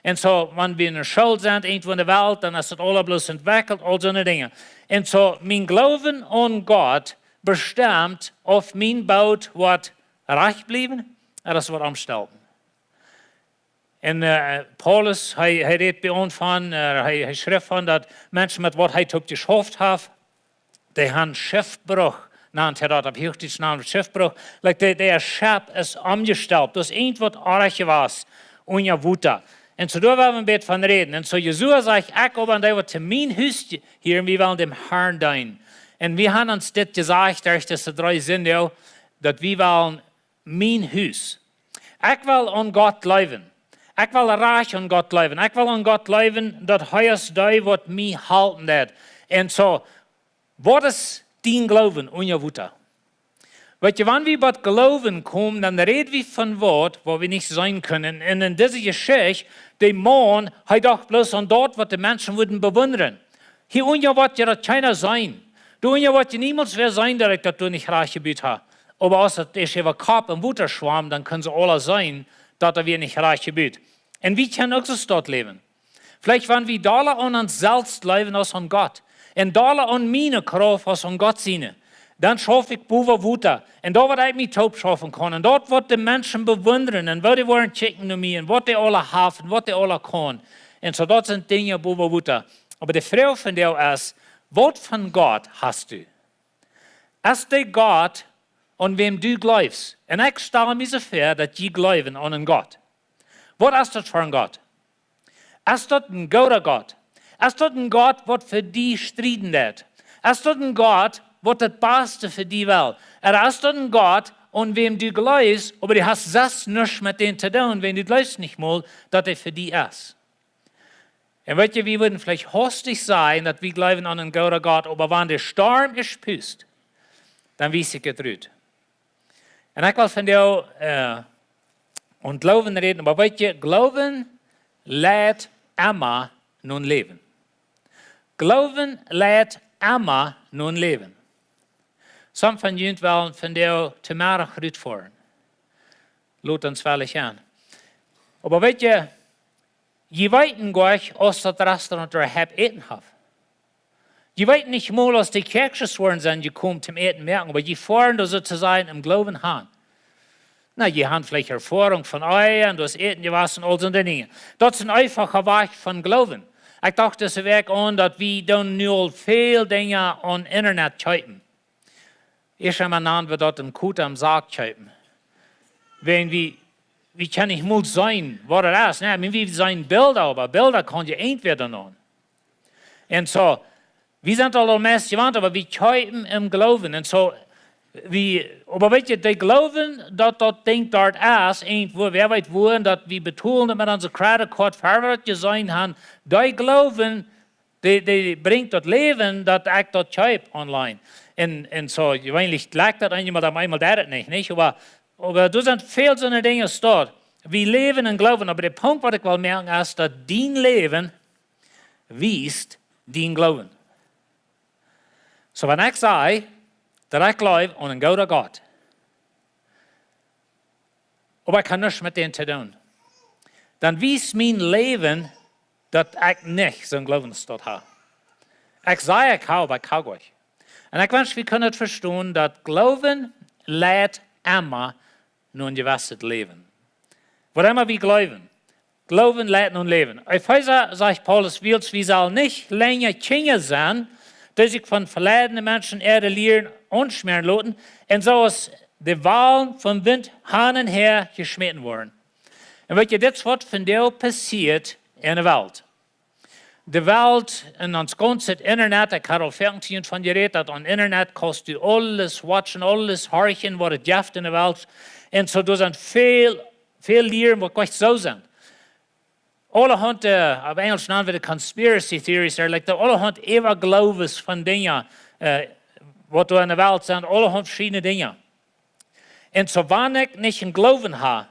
Un soo, wan wie en de School sent, irjentwua en de Welt, dan es daut aules bloos entwekjelt, aul soone Dinja. Un soo, mien Gloowen aun Gott bestemt, auf mien Boot woat rajcht bliewen, ooda es woat omstelpen. Un, äh, Paulus, hee, hee rät bie ons von, äh, hee, hee schrift von daut Menschen met waut hee toop jeschauft haft, dee han Schiffbruch, nant hee daut opp Huachdietsch, nant Schiffbruch, like, dee, dee Schip es omjestelpt, daut es irjentwaut oajch jewast, unja Wota. Un soo doa well wie een bät von räden. Un soo Josua sajcht: "Ekj oba un dee waut to mien Hus hieren, wie wellen däm Harn deenen." Un wie han ons dit jesajcht, derch dise dree Sinden, daut wie wellen mien Hus. Ekj well aun Gott jleewen. Ekj well rajcht aun Gott jleewen. Ekj well aun Gott jleewen, daut hee es dee waut mie halpen deit. Un soo, waut es dien Gloowen unja Wota? Weetst, wan wie bie Gloowen komen, dan räd wie von waut, waut wie nich seenen kjennen. Un en dise Jeschicht, de Maun, hee docht bloos aun daut, waut de Menschen wudden bewundren. Hia unja woat je daut kjeena seenen. Doa unja woat je niemols wäa seenen, daut ekj daut doa nich rajcht jebut ha. Oba aus daut ieescht äwa Kopp un Wota schwamm, dan kunnen see aula seenen, daut doa wia nich rajcht jebut. Un wie kjennen uk soo stolt läwen. Veleicht wan wie dolla aun ons selfst jleewen aus aun Gott, un dolla aun miene Krauft aus aun Gott siene, dan schauf ekj bowa Wota. Un daut waut ekj mie toop schaufen kaun. Un daut waut de Menschen bewundren. Un woo dee woaren kjikjen no mie. Un waut dee aula haft. Un waut dee aula kaun. Un soo daut sent Dinja bowa Wota. Oba de Froag vondoag es: Waut von Gott hast du? Es dee Gott, aun wäm du jleefst? Un ekj stal mie soo väa, daut jie jleewen aun een Gott. Waut es daut fa een Gott? Es daut een gooda Gott? Es daut een Gott, waut fa die strieden deit? Es daut een Gott, waut daut baste fa die well? Ooda es daut een Gott, aun wäm du jleefst, oba du hast selfst nuscht met dän to doonen, wan du jleefst nich mol, daut hee fa die es? Un weetst, wie wudden veleicht haustich sajen, daut wie jleewen aun een gooda Gott, oba wan de Storm es pust, dan wies ekj et rut. Un ekj well vondoag, äh, aun Gloowen räden, oba weetst, Gloowen leit emma no een Läwen. Gloowen leit emma no een Läwen. Some von junt wellen vondoag to Meddach rutfoaren. Lot ons wellich aun. Oba weetst, jie weeten goanich, aus daut Restaurant doa half Äten haft. Jie weeten nich mol, aus de Kjäakjsches woaren sent jekomen toom Äten moaken, oba jie foaren doa soo to sajen em Gloowen han. Na, jie han veleicht Erfoarunk von Eia un daut Äten jewast un aul soone Dinja. Daut es een eefacha Wajch von Gloowen. Ekj docht dise Wäakj aun, daut wie doonen nu aul väl Dinja aun Internet kjeepen. Ieescht emol nanen wie daut een Kota em Sak kjeepen. Wan wie, wie kjennen nich mol seenen, waut et es. Na, ekj meen, wie seenen Bilda, oba Bilda kaun je irjentwäa dan aun. Un soo, wie sent aul meist jewant, oba wie kjeepen em Gloowen. Un soo, wie, oba weetst, dee Gloowen, daut daut Dinkj doa es, irjentwua, wäa weet wua, un daut wie betolen daut met onse Credit Card, fa waut wie daut jeseenen han, dee Gloowen, dee, dee brinjt daut Läwen, daut ekj daut kjeep online. Un, un soo, jeweenlich jlikjt daut eemol, dan eemol deit et nich, nich? Oba, oba doa sent väl soone Dinja doa. Wie läwen em Gloowen, oba de Punkt, waut ekj well moaken, es, daut dien Läwen wiest dien Gloowen. Soo, wan ekj saj, daut ekj jleew aun een gooda Gott, oba ekj ha nuscht met dän to doonen, dan wiest mien Läwen, daut ekj nich soon Gloowen aus daut ha. Ekj saj, ekj ha, oba ekj ha goanich. Un ekj wensch, wie kunnen et vestonen, daut Gloowen leit emma no een jewesset Läwen. Waut emma wie jleewen, Gloowen leit no een Läwen. Efeesa sajcht Paulus, wiels wie sellen nich lenja Kjinja sennen, dee sikj von veleidende Menschen äare Lieren aunschmäaren loten un soo aus de Walen vom Wint han un häa jeschmäten woaren. Un weetst, dit es waut vondoag passieet en de Welt. De Welt un ons gaunzet Internet, ekj ha aul väl von jerät, daut aun Internet kaust du aules watchen, aules horchen, waut et jeft en de Welt. Un soo, doa sent väl, väl Lieren, waut goanich soo sent. Aulahaunt, äh, opp Enjelsch nanen wie de conspiracy theories, like, doa aulahaunt Äwagloowes von Dinja, äh, waut doa en de Welt sent, aulahaunt veschiedne Dinja. Un soo, wan ekj nich een Gloowen ha,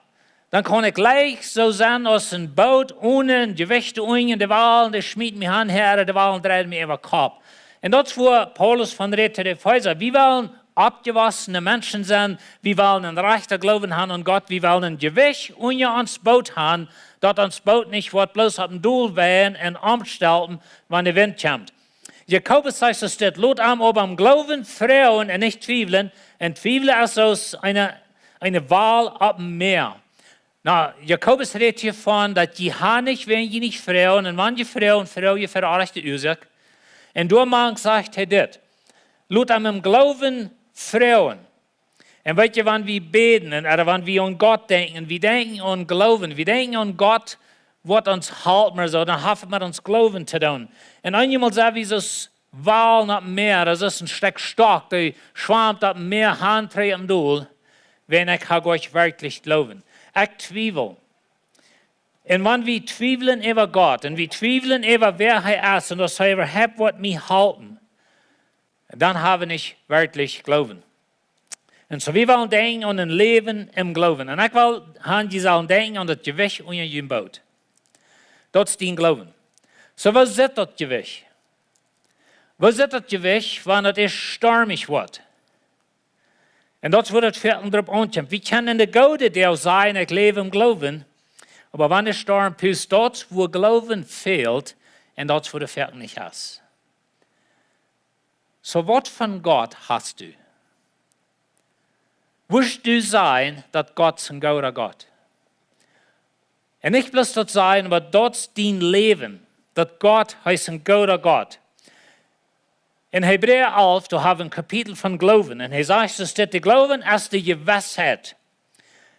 Dan kaun ekj leicht soo sennen aus een Boot one een Jewicht unja de Walen, dee schmieten mie han, Herr, de Walen dreien mie äwa Kopp. Un daut es wua Paulus von rät to de Efeesa. Wie wellen oppjewossene Menschen sennen, wie wellen een rajchta Gloowen han aun Gott, wie wellen een Jewicht unja ons Boot han, daut ons Boot nich woat bloos opp een Dol weien un omstelpen, wan de Wint kjemt. Jakobus sajcht soo dit: Lot am oba em Gloowen froagen un nich twiewlen, un twiewlen es soo aus eene, eene Wal opp em Mäa. Na, Jakobus rät hia von daut jie han nich, wan jie nich froagen, un wan jie froagen, froag jie fa de rajchte Uasoak. Un doamank sajcht hee dit: Lot am em Gloowen froagen. Un weet jie, wan wie bäden un, ooda wan wie aun Gott denkjen, wie denkjen aun Gloowen, wie denkjen aun Gott, waut ons halpt, mau soo, dan haft et met ons Gloowen to doonen. Un eenjemol sent wie soo aus Walen opp em Mäa, daut es een Stekj Stock, dee schwamt opp em Mäa, han trigj em Dol, wan ekj ha goa nich werkjlich Gloowen. Ekj twiewel. Un wan wie twiewlen äwa Gott, un wie twiewlen äwa wäa hee es, un aus hee äwahaupt woat mie halpen, dan ha wie nich werkjlich Gloowen. Un soo, wie wellen denkjen aun een Läwen em Gloowen. Un ekj well han, jie sellen denkjen aun daut Jewicht unja jun Boot. Daut es dien Gloowen. Soo, woo sitt daut Jewicht? Woo sitt daut Jewicht, wan et ieescht stormich woat? Un daut es wua daut foaken drop aunkjemt. Wie kjennen en de goode Doag sajen, ekj läw em Gloowen, oba wan de Storm pust, daut es wua Gloowen fält, un daut es wua de foaken nich es. Soo, waut von Gott hast du? Wurscht du sajen, daut Gott es een gooda Gott? Un nich bloos daut sajen, oba daut es dien Läwen, daut Gott, hee es een gooda Gott. En Hebräa alf, doa hab wie een Kapitel von Gloowen. Un hee sajcht soo dit: De Gloowen es de Jewissheit.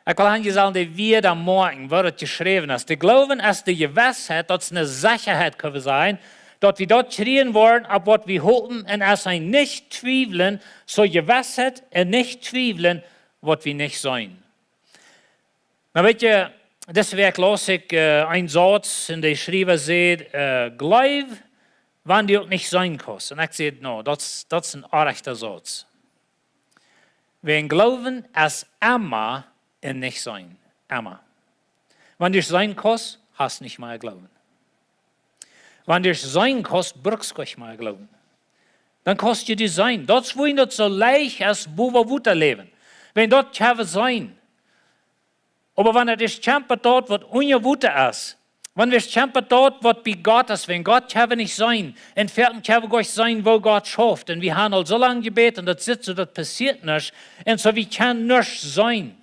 Ekj well han, jie sellen de Wieed moakjen, woo daut jeschräwen es. De Gloowen es de Jewissheit, daut es eene Sechaheit, kjenn wie sajen, daut wie daut kjrieen woaren, opp waut wie hopen, un es een nich twiewlen, soo Jewissheit un nich twiewlen, waut wie nich seenen. Na, weet jie, dise Wäakj laus ekj, äh, een Sauz, un de Schriewa säd, äh: Gleew, wan du uk nich seenen kaust. Un ekj säd: No, daut es, daut es een orrajchta Sauz. Wäajen Gloowen es emma un nich seenen. Emma. Wan du seenen kaust, hast nich mea Gloowen. Wan du seenen kaust, brukst nich mea Gloowen. Dan kaust du die seenen. Daut es wuarom daut soo leicht es, bowen Wota läwen. Wan daut kjenn wie seenen. Oba wan et ieescht kjemt bat daut, waut unja Wota es, wan wie ieescht kjemt bat daut, waut bie Gott es, wan Gott kjenn wie nich seenen, un foaken kjenn wie goa nich seenen, woo Gott schauft. Un wie han aul soo lang jebät, un daut sitt soo, daut passieet nuscht. Un soo, wie kjennen nuscht seenen.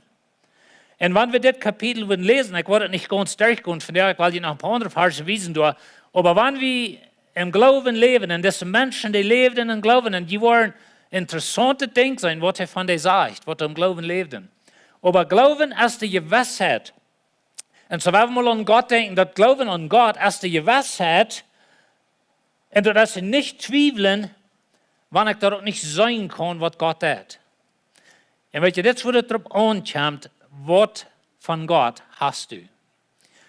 Un wan wie dit Kapitel wudden läsen, ekj woa et nich gaunz derchgonen vondoag, ekj well junt noch een poa aundre Varsch wiesen doa, oba wan wie em Gloowen läwen, un dise Menschen, dee läwden em Gloowen, un dee wieren interessaunte Dinja seenen, waut hee von dee sajcht, waut em Gloowen läwden. Oba Gloowen es de Jewissheit. Un soo, wan wie mol aun Gott denkjen, daut Gloowen aun Gott es de Jewissheit, un daut es nich twiewlen, wan ekj daut uk nich seenen kaun, waut Gott deit. Un weet jie, dit es wua et drop aunkjemt: Waut von Gott hast du?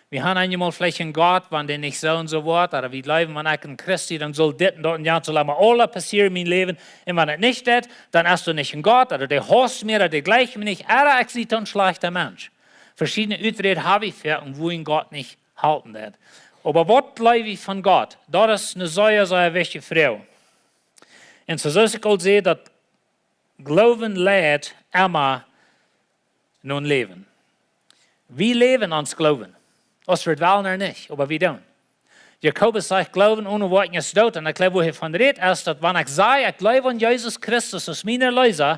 Wie han eenjemol veleicht een Gott, wan dee nich soo un soo woat, ooda wie jleewen, wan ekj een Christ sie, dan saul dit un daut un jant saul emma aules passieren en mien Läwen. Un wan et nich deit, dan es doa nich een Gott, ooda dee hausst mie, ooda dee jleicht mie nich, ooda ekj sie een schlajchta Mensch. Veschiedne Uträd hab wie fa, un wua een Gott nich halpen deit. Oba waut jleew wie von Gott? Daut es eene sea, sea wichtje Froag. Un soo, soo aus ekj aul säd, daut Gloowen leit emma no een Läwen. Wie läwen ons Gloowen. Aus wie et wellen ooda nich, oba wie doonen. Jakobus sajcht: Gloowen onen Woakjen es doot. Un ekj jleew, wua hee von rät, es daut, wan ekj saj, ekj jleew aun Jesus Christus aus mienen Erleesa,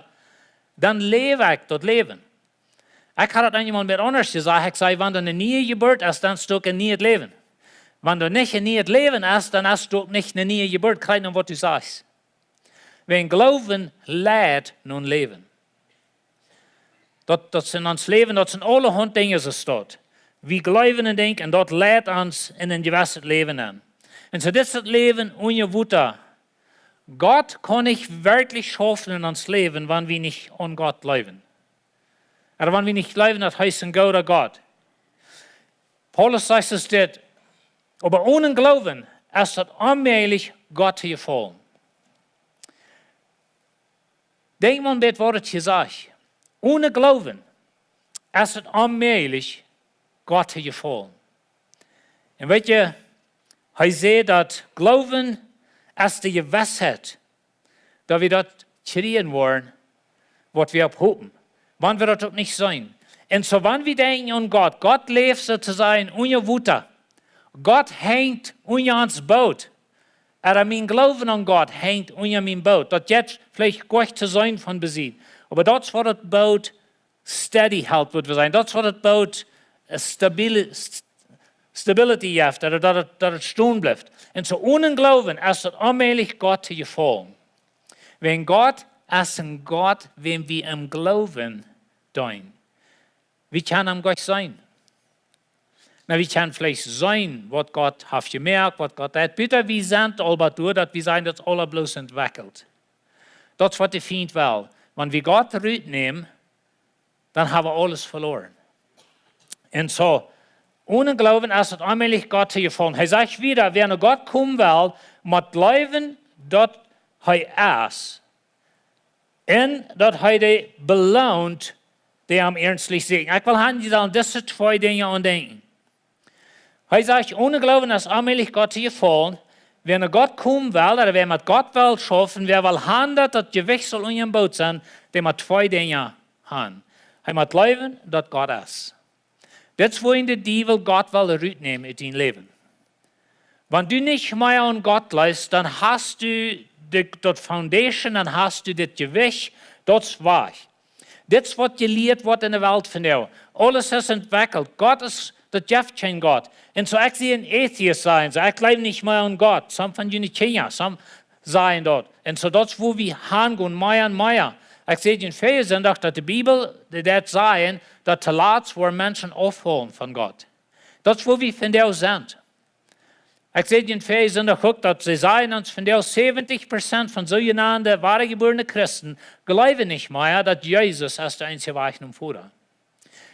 dan läw ekj daut Läwen. Ekj ha daut eenjemol met aundasch jesajcht. Ekj saj, wan doa eene niee Jeburt es, dan es doa uk een niet Läwen. Wan doa nich een niet Läwen es, dan es doa uk nich eene niee Jeburt. Krakjt no waut du sajchst. Wäajen Gloowen leit no een Läwen. Daut, daut es en ons Läwen, daut es en aulahaunt Dinja, soo es daut. Wie jleewen een Dinkj un daut leit ons en een jewesset Läwen aun. Un soo, dit es daut Läwen unja Wota. Gott kaun nich werkjlich schaufen en ons Läwen, wan wie nich aun Gott jleewen. Ooda wan wie nich jleewen, daut hee es een gooda Gott. Paulus sajcht ons dit: Oba onen Gloowen es daut onmäajlich, Gott to jefaulen. Denkj mau aun dit, waut et hia sajcht. Onen Gloowen es et onmäajlich, Gott to jefaulen. Un weet jie, hee säd daut Gloowen es de Jewissheit, daut wie daut kjrieen woaren, waut wie opp hopen, wan wie daut uk nich seenen. Un soo, wan wie denkjen aun Gott, Gott läft soo to sajen unja Wota. Gott henjt unja ons Boot. Ooda mien Gloowen aun Gott henjt unja mien Boot. Daut jeit veleicht goot to seenen von besied, oba daut es waut daut Boot steady helt, wudd wie sajen. Daut es waut daut Boot äh, stabili-, st-, stability jeft, daut, daut, daut et stonen blift. Un soo onen Gloowen es daut onmäajlich, Gott to jefaulen. Wäajen Gott es een Gott, wäm wie em Gloowen deenen. Wie kjennen am goanich seenen. Na, wie kjennen veleicht seenen, waut Gott haft jemoakt, waut Gott deit. Buta wie sent aul bat doa, daut wie sajen, daut es aula bloos entwekjelt. Daut es waut de Fient well. Wan wie Gott rutnämen, dan ha wie aules veloaren. Un soo, onen Gloowen es et onmäajlich, Gott to jefaulen. Hee sajcht wieda, wäa no Gott komen well, mott jleewen, daut hee es, un daut hee dee beloont, dee am iernstlich sieekjen. Ekj well han, jie sellen dise twee Dinja aundenkjen. Hee sajcht, onen Gloowen es onmäajlich, Gott to jefaulen. Wäa no Gott komen well, ooda wäa met Gott well schaufen, wäa well han, daut daut Jewicht saul unja em Boot sennen, dee mott twee Dinja han. Hee mott jleewen, daut Gott es. Dit es wua de Diewel Gott well rutnämen ut dien Läwen. Wan du nich mea aun Gott jleefst, dan hast du de, daut foundation, dan hast du dit Jewicht, daut es wajch. Dit es waut jelieet woat en de Welt vondoag. Aules es entwekjelt. Gott es, daut jeft kjeen Gott. Un soo, ekj sie een atheist, sajen see. Ekj jleew nich mea aun Gott. Some von june Kjinja, some sajen daut. Un soo, daut es wua wie hangonen, mea un mea. Ekj säd junt väajen Sindach, daut de Bibel, dee deit sajen, daut toolatst woaren Menschen aufhoolen von Gott. Daut es wua wie vondoag sent. Ekj säd junt väajen Sindach uk, daut see sajen ons vondoag, säwentich Prozent von soojenande wadajebuarne Christen jleewen nich mea, daut Jesus es de eensje Wajch nom Voda.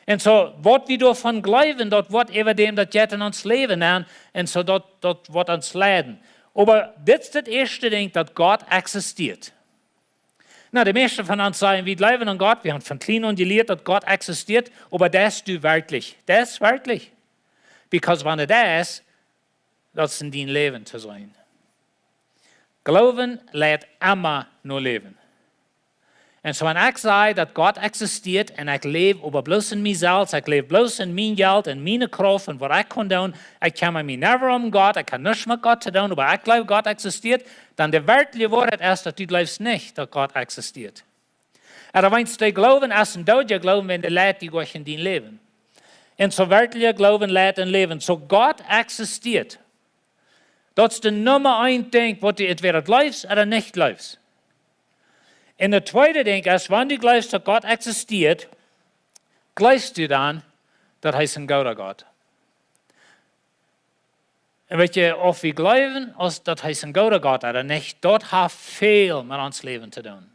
Un soo, waut wie doavon jleewen, daut woat äwa däm, daut jeit en ons Läwen aun, un soo daut, daut woat ons leiden. Oba dit es daut ieeschte Dinkj, daut Gott eksistieet. Na, de mieeschte von ons sajen, wie jleewen aun Gott, wie haben von kjlien aun jelieet, daut Gott eksistieet, oba deist du werkjlich? Deist werkjlich? Because wan et es, daut es en dien Läwen to seenen. Gloowen leit emma no Läwen. Un soo, wan ekj saj, daut Gott eksistieet un ekj läw oba bloos en mie selfst, ekj läw bloos en mien Jelt, en miene Krauft un waut ekj kaun doonen, ekj kjemma mie never om Gott, ekj ha nuscht met Gott to doonen, oba ekj jleew, Gott eksistieet, dan de werkjliche Woarheit es, daut du jleefst nich, daut Gott eksistieet. Ooda wan dee Gloowen es een doodja Gloowen, wan dee leit die goanich en dien Läwen. Un soo, werkjlicha Gloowen leit en Läwen. Soo, Gott eksistieet. Daut es de Numma eent Dinkj, waut du entwäda jleefst ooda nich jleefst. Un daut tweede Dinkj es, wan du jleefst, daut Gott eksistieet, jleefst du dan, daut hee es een gooda Gott? Un weet jie, auf wie jleewen, aus daut hee es een gooda Gott ooda nich, daut haft väl met ons Läwen to doonen.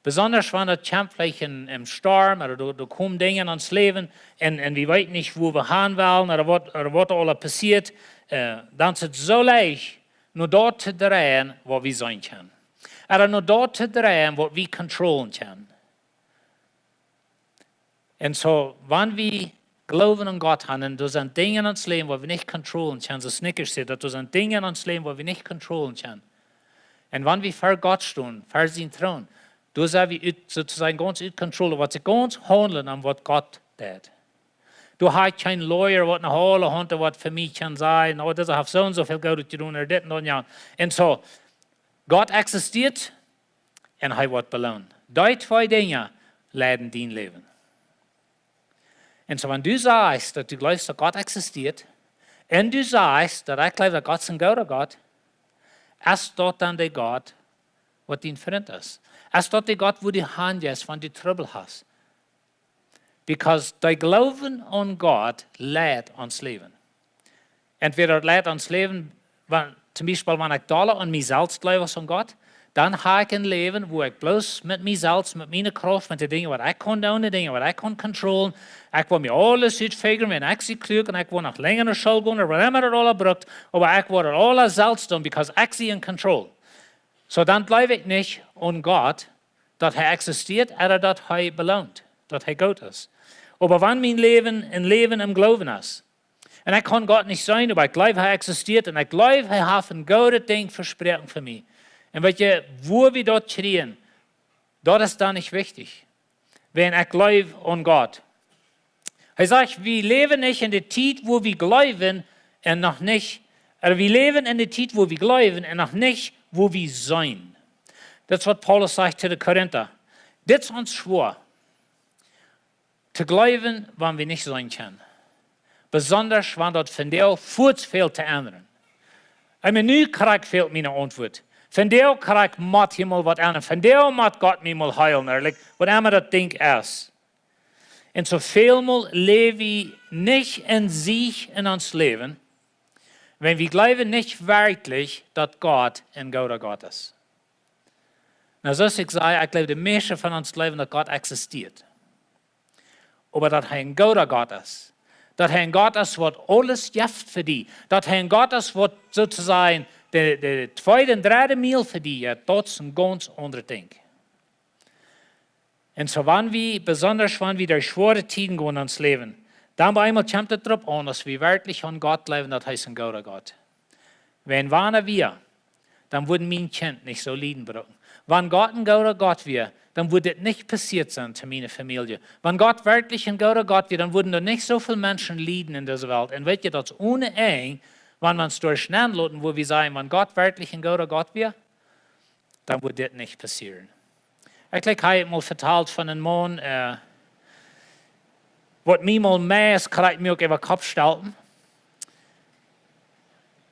Besonda wan daut kjemt veleicht en, em Storm, ooda doa, doa komen Dinja en ons Läwen, un, un wie weeten nich, wua wie han wellen, ooda waut, ooda waut aula passieet, äh, dan es et soo leicht, no daut to dreien, waut wie seenen kjennen. Ooda no daut to dreien, waut wie controllen kjennen. Un soo, wan wie Gloowen aun Gott haben, un doa sent Dinja en ons Läwen, waut wie nich controllen kjennen, soo aus Snickers sajcht, daut doa sent Dinja en ons Läwen, waut wie nich controllen kjennen. Un wan wie ver Gott stonen, ver sienen Troon, doa sent wie ut, soo to sajen, gaunz ut control, waut sikj gaunz haundelt aun waut Gott deit. Doa ha ekj kjeen Lawyer, waut ne Haule haft, waut fa mie kaun sajen, oh, dee haft soo un soo väl Goodet jedonen, ooda dit un daut, jo. Un soo, Gott eksistieet, un hee woat beloont. Dee twee Dinja leiden dien Läwen. Un soo, wan du sajchst, daut du jleefst, daut Gott eksistieet, un du sajchst, daut ekj jleew, daut Gott es een gooda Gott, es daut dan de Gott, waut dien Frint es? Es daut de Gott, wua du han jeist, wan du Trubbel hast? Because dee Gloowen aun Gott leit ons Läwen. Entwäda daut leit ons Läwen, wan, toom Biespel, wan ekj dolla aun mie selfst jleew aus aun Gott, dan ha ekj een Läwen, wua ekj bloos met mie selfst, met miene Krauft, met de Dinja, waut ekj kaun doonen, de Dinja, waut ekj kaun controllen, ekj well mie aules utfigure, wan ekj sie kluak, un ekj well noch lenja no School gonen, ooda waut emma daut aula brukt, oba ekj well daut aula selfst doonen, because ekj sie en control. Soo, dan jleew ekj nich aun Gott, daut hee eksistieet, ooda daut hee beloont, daut hee goot es. Oba wan mien Läwen een Läwen em Gloowen es, un ekj kaun Gott nich seenen, oba ekj jleew, hee eksistieet, un ekj jleew, hee haft een goodet Dinkj vesproaken fa mie. Un weet jie, woo wie daut kjrieen, daut es dan nich wichtich. Wan ekj jleew aun Gott. Hee sajcht, wie läwen nich en de Tiet, wua wie jleewen un noch nich, äh, wie läwen en de Tiet, wua wie jleewen un noch nich, wua wie seenen. Daut es waut Paulus sajcht to de Korinta. Dit es ons schwoa, to jleewen, wan wie nich seenen kjennen. Besondasch, wan daut vondoag fuaz fält to endren. Un nu krakjt fält miene Auntwuat. Vondoag krakjt mott hia mol waut endren. Vondoag mott Gott mie mol heelen, ooda, like, waut emma daut Dinkj es. Un soo välmol läw wie nich en Siech en ons Läwen, wan wie jleewen nich werkjlich, daut Gott een gooda Gott es. Nu, soo aus ekj säd, ekj jleew, de mieeschte von ons jleewen, daut Gott eksistieet. Oba daut hee een gooda Gott es, daut hee een Gott es, waut aules jeft fa die, daut hee een Gott es, waut soo to sajen de, de tweede un dredde Miel fa die jeit, daut es een gaunz aundret Dinkj. Un soo, wan wie, besondasch wan wie derch schwoare Tieden gonen en ons Läwen, dan bie eemol kjemt et doaropp aun, aus wie werkjlich aun Gott jleewen, daut hee es een gooda Gott. Wan, wan hee wia, dan wudd mien Kjint nich soo lieden brucken. Wan Gott een gooda Gott wia, dan wudd dit nich passieet sennen to miene Famielje. Wan Gott werkjlich een gooda Gott wia, dan wudden doa nich soo väl Menschen lieden en dise Welt. Un weet jie, daut es onen Enj, wan wie ons doa schnell loten, wua wie sajen, wan Gott werkjlich een gooda Gott wia, dan wudd dit nich passieren. Ekj, like, hab mol vetalt von een Maun, äh, waut mie mol meist krakjt mie uk äwa Kopp stalt.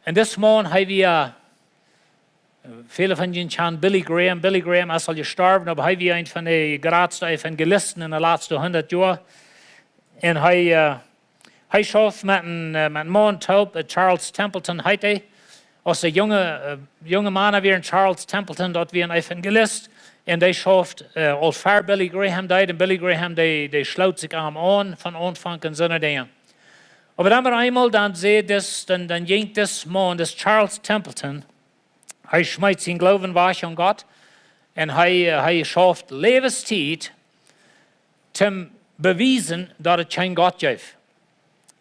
Un dis Maun, hee wia, äh, väle von junt kjanen Billy Graham. Billy Graham es aul jestorwen, oba hee wia een von de jratste Evangelisten en de latste hundat Joa. Un hee, äh, hee schauft met een, äh, met een Maun toop, äh, Charles Templeton heet hee. Aus de junge, äh, junge Mana wieren, Charles Templeton, daut wia een Evangelist. Un dee schauft, äh, aul ver Billy Graham deed. Un Billy Graham, dee, dee schloot sikj am aun von Aunfank un soone Dinja. Oba dan met eemol, dan säd dis, dan, dan jinkj dis Maun, dis Charles Templeton, hee schmeet sienen Gloowen wajch aun Gott. Un hee, äh, hee schauft Läwenstiet toom bewiesen, daut et kjeen Gott jeft.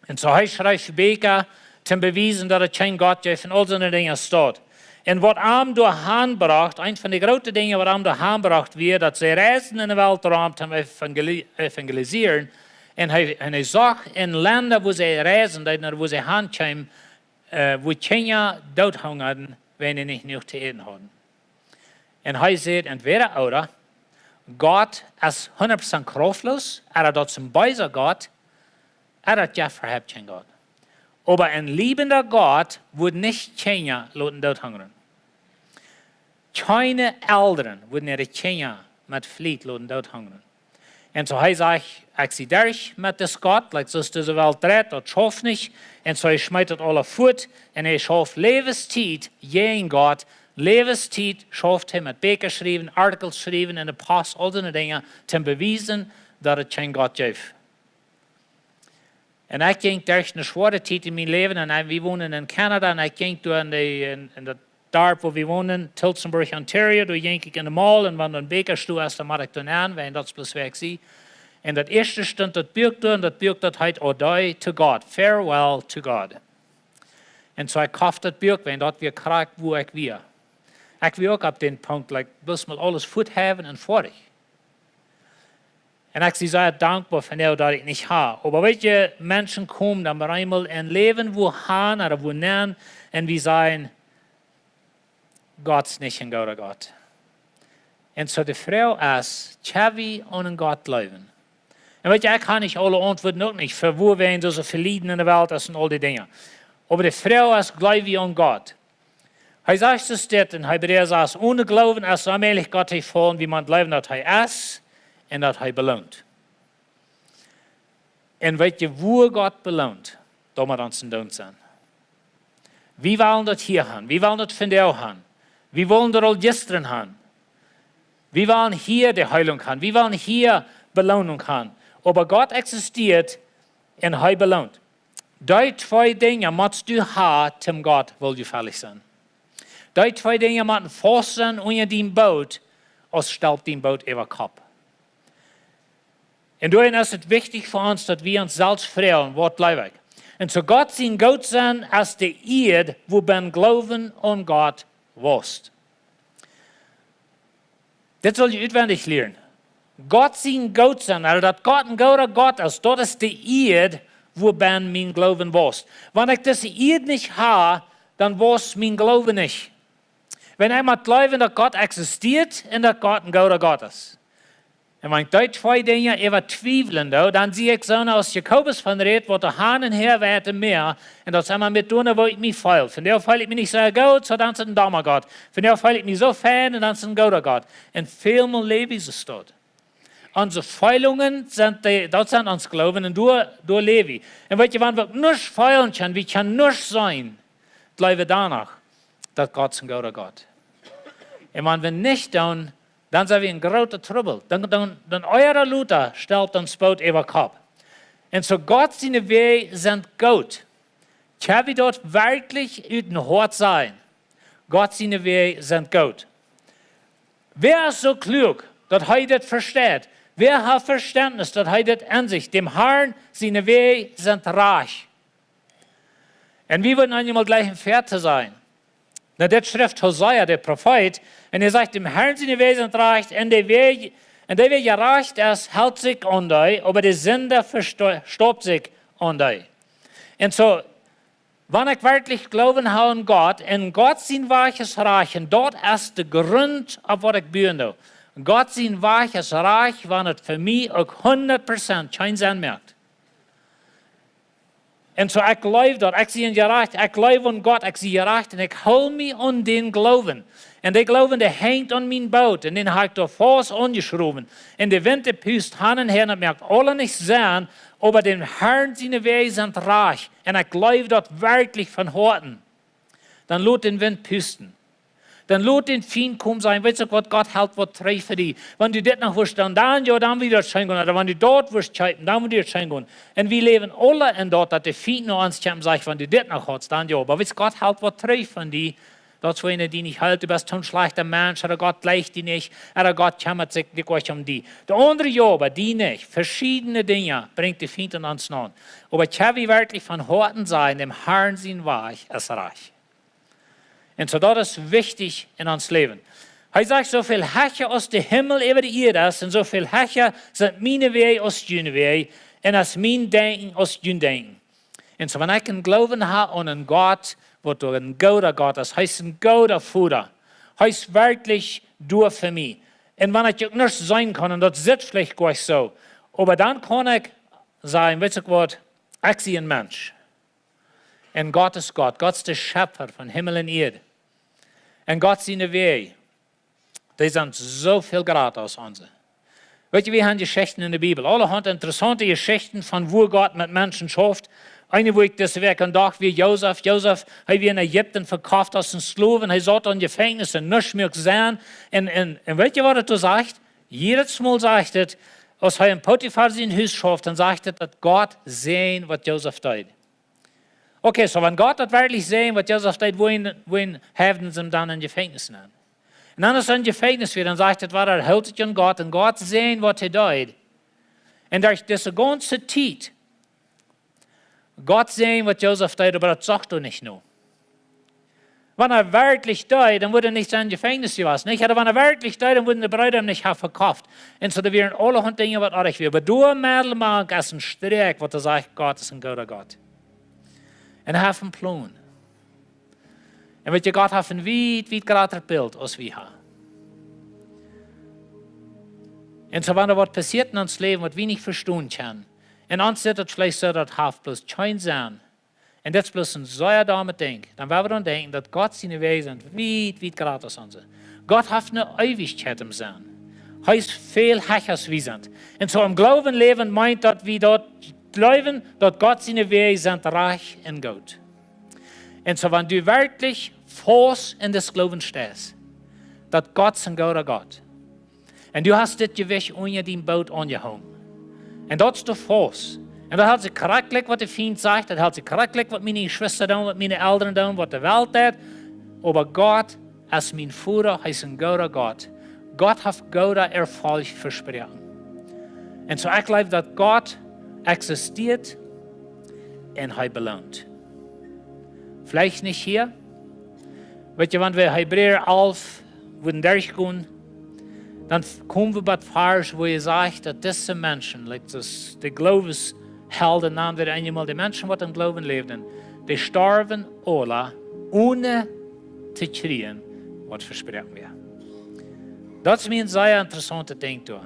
Un soo hee schreef Bieekja toom bewiesen, daut et kjeen Gott jeft un aul soone Dinja, staut. Un waut am doa han brocht, eent von de groote Dinja, waut am doa han brocht, wia, daut see reisden en de Welt rom toom evangeli-, evangelisieren. Un hee, un hee sach en Lenda, wua see reisden, daut, wua see han kjeemen, äh, wua Kjinja doot hungaden, wan dee nich jenuach to äten hauden. Un hee säd, entwäda ooda, Gott es hundat Prozent krauftloos, ooda daut es een beesa Gott, ooda daut jeft äwahaupt kjeen Gott. Oba een liebenda Gott wudd nich Kjinja loten doot hungren. Kjeene Elren wudden äare Kjinja met Fliet loten doot hungren. Un soo hee sajcht, ekj sie derch met dis Gott, like, soo aus dise Welt dreit, daut schauft nich. Un soo hee schmeet daut aula fuat un hee schauft Läwenstiet jäajen Gott. Läwenstiet schauft hee met Bieekja schriewen, Artikels schriewen en de Post, aul soone Dinja, toom bewiesen, daut et kjeen Gott jeft. Un ekj jinkj derch eene schwoare Tiet en mien Läwen. Un ekj, wie wonden en Canada. Un ekj jinkj doa en de, en, en daut Darp, wua wie wonden, Tillsonburg, Ontario. Doa jinkj ekj en de mall. Un wan doa een Bieekja doa es, dan mott ekj doa nenn, wiels daut es bloos wua ekj sie. Un daut ieeschte stunt daut Buak doa. Un daut Buak, daut heet A Day to God, Farewell to God. Un soo ekj koft daut Buak, wiels daut wia krakjt wua ekj wia. Ekj wia uk opp dän Punkt, like, bloos mol aules fuat haben un foadich. Un ekj sie sea dankboa fa daut, daut ekj nich hab. Oba weet jie, Menschen komen dan met eemol en Läwen wua han ooda wua nenn un wie sajen, Gott es nich een gooda Gott. Un soo de Froag es, kjenn wie aun een Gott jleewen? Un weet jie, ekj hab nich aule Auntwuaten uk nich, fa wua wie en dise Tiet lieden en de Welt es un aul dee Dinja. Oba de Froag es, jleew wie aun Gott? Hee sajcht soo dit en Hebräa sas, onen Gloowen es onmäajlich Gott to jefaulen, wie motten jleewen daut hee es un daut hee beloont. Un weet jie, wua Gott beloont, doa mott ons een Doonen sennen. Wie wellen daut hia han, wie wellen daut vondoag han, wie wullen daut aul jistren han. Wie wellen hia de Heilunk han, wie wellen hia Beloonunk han. Oba Gott eksistieet un hee beloont. Dee twee Dinja motst du han, toom Gott woljefällich sennen. Dee twee Dinja motten faust sennen unja dien Boot, aus stelpt dien Boot äwa Kopp. Un doaromm es et wichtich fa ons, daut wie ons selfst froagen: Waut jleew ekj? Un soo Gott sien Gootsennen es de Ieed, wua bennen Gloowen aun Gott waust. Dit sull jie utwendich lieren. Gott sien Gootsennen, ooda daut Gott een gooda Gott es, daut es de Ieed, wua bennen mien Gloowen waust. Wan ekj dise Ieed nich ha, dan waust mien Gloowen nich. Wan ekj mott jleewen, daut Gott eksistieet un daut Gott een gooda Gott es. Un wan ekj dee twee Dinja äwa twiewlen doo, dan sie ekj soo aus Jakobus von rät, waut doa han un häa weit em Mäa. Un daut es emma met doonen, woo ekj mie feel. Vondoag feel ekj mie nich soo goot, soo dan es et een domma Gott. Vondoag feel ekj mie soo fein un dan es et een gooda Gott. Un väl mol läw wie soo staut. Onse Feelungen sent de, daut sent ons Gloowen un doa, doa läw wie. Un weet jie, wan wie uk nuscht feelen kjennen, wie kjennen nuscht seenen, jleew wie doano, daut Gott es een gooda Gott. Un wan wie nich doonen, dan sent wie en grooten Trubbel. Dan, dan, dan ea ooda lota stalt ons Boot äwa Kopp. Un soo Gott siene Wäaj sent goot. Kjenn wie daut werkjlich ut dän Hoat sajen? Gott siene Wäaj sent goot. Wäa es soo kluak, daut hee dit vesteit? Wäa haft Vestentnis, daut hee dit ensicht? Däm Harn siene Wäaj sent rajcht. Un wie wudden eenjemol jlikj een Väa to sajen. Na, dit schrift Hosea, de Profeet, un hee sajcht: Däm Harn siene Wäaj sent rajcht, un dee, wäa, un dee, wäa jerajcht es, helt sikj aun dee, oba de Sinda vesto-, stoapt sikj aun dee. Un soo, wan ekj werkjlich Gloowen ha aun Gott, un Gott sien Wajch es rajcht, un daut es de Grunt, opp waut ekj buen doo. Gott sien Wajch es rajcht, wan et fa mie uk hundat Prozent kjeen Senn moakt. Un soo, ekj jleew daut, ekj sie jerajcht, ekj jleew aun Gott, ekj sie jerajcht, un ekj hool mie aun dän Gloowen. Un dee Gloowen, dee henjt aun mien Boot, un dän ha ekj doa faust aunjeschrowen. Un de Wint, dee pust han un häa, daut moakt aules nich Senn, oba däm Harn siene Wäaj sent rajcht. Un ekj jleew daut werkjlich von Hoaten. Dan lot dän Wint pusten. Dan lot dän Fient komen, sajen: Weetst uk waut, Gott helt waut trigj fa die. Wan du dit noch wurscht doonen, dan jo, dan wudd daut scheen gonen. Ooda wan du daut wurscht kjeepen, dan wudd daut scheen gonen. Un wie läwen aule en daut, daut de Fient no ons kjemt un sajcht: Wan du dit noch hast, dan jo. Oba weetst, Gott helt waut trigj von die. Daut es, wan hee die nich helt, du best soon schlajchta Mensch, ooda Gott jlikjt die nich, ooda Gott kjemmat sikj nich om die. De aundre jo, oba die nich. Veschiedne Dinja brinjt de Fient aun ons aun. Oba kjenn wie werkjlich von Hoaten sajen: Däm Harn sien Wajch es rajcht? Un soo, daut es wichtich en ons Läwen. Hee sajcht: Soo väl hecha aus de Himmel äwa de Ieed es, un soo väl hecha sent miene Wäaj aus june Wäaj, un es mien Denkjen aus jun Denkjen. Un soo, wan ekj een Gloowen ha aun een Gott, waut doa een gooda Gott es, hee es een gooda Voda. Hee es werkjlich doa fa mie. Un wan ekj uk nuscht seenen kaun, un daut sitt veleicht nich soo, oba dan kaun ekj sajen: Weetst uk waut, ekj sie een Mensch. Un Gott es Gott. Gott es de Schepfa von Himmel un Ieed. Un Gott siene Wäaj, dee sent soo väl jrata aus onse. Weetst, wie han Jeschichten en de Bibel, aulahaunt interessaunte Jeschichten von woo Gott met Menschen schauft. Eene, woo ekj dise Wäakj aundocht, wia Josef. Josef, hee wia en Ägipten vekoft aus een Sklow. Hee saut en Jefenkjnis un nuscht mea uk sennen. Un, un, un weetst waut et doa sajcht? Jiedet Mol sajcht et, aus hee en Potifar sien Hus schauft, dan sajcht et, daut Gott säajend, waut Josef deed. Okay, soo wan Gott daut werkjlich säajend, waut Josef deed, wuarom, wuarom hauden see am dan en Jefenkjnis nenn? Un dan, aus hee en Jefenkjnis wia, dan sajcht et, wia hee, hilt sikj aun Gott, un Gott säajend, waut hee deed. Un derch dise gaunze Tiet, Gott säajend, waut Josef deed, oba daut sach doa nich no. Wan hee werkjlich deed, dan wudd hee nich en Jefenkjnis jewast, nich? Ooda wan hee werkjlich deed, dan wudden de Breeda am nich haben vekoft. Un soo, doa wieren aulahaunt Dinja, waut oajch wia. Oba doa meddel mank es een Strakj, waut doa sajcht: Gott es een gooda Gott. Un hee haft een Plon. Un weetst, Gott haft een wiet, wiet jratret Bilt aus wie haben. Un soo, wan doa waut passieet en ons Läwen, waut wie nich vestonen kjennen, un ons sitt et veleicht soo, daut haft bloos kjeen Senn, un dit es bloos een sea domme Dinkj, dan woa wie dan denkjen, daut Gott siene Wäaj sent wiet, wiet jrata aus onse. Gott haft eene Eewichkjeit em Senn. Hee es väl hecha aus wie sent. Un soo em Gloowen läwen meent, daut wie daut jleewen, daut Gott siene Wäaj sent rajcht un goot. Un soo, wan du werkjlich faust en dän Gloowen steist, daut Gott es een gooda Gott, un du hast dit Jewicht unja dien Boot aunjehongen, un daut es de Faust. Un daut helt sikj krakjt, waut de Fient sajcht, daut helt sikj krakjt, waut miene Jeschwista doonen, waut miene Elren doonen, waut de Welt deit. Oba Gott es mien Voda, hee es een gooda Gott. Gott haft gooda Erfolg vesproaken. Un soo, ekj jleew daut Gott eksistieet un hee beloont. Veleicht nich hia. Weet jie, wan wie Hebräa alf wudden derchgonen, dan komen wie bie Varsch, wua hee sajcht, daut dise Menschen, like, daut de Glooweshelden, nanen wie eenjemol, de Menschen, waut em Gloowen läwden, dee storwen aula, onen to kjrieen, waut vesproaken wia. Daut es mie een sea interessauntet Dinkj doa.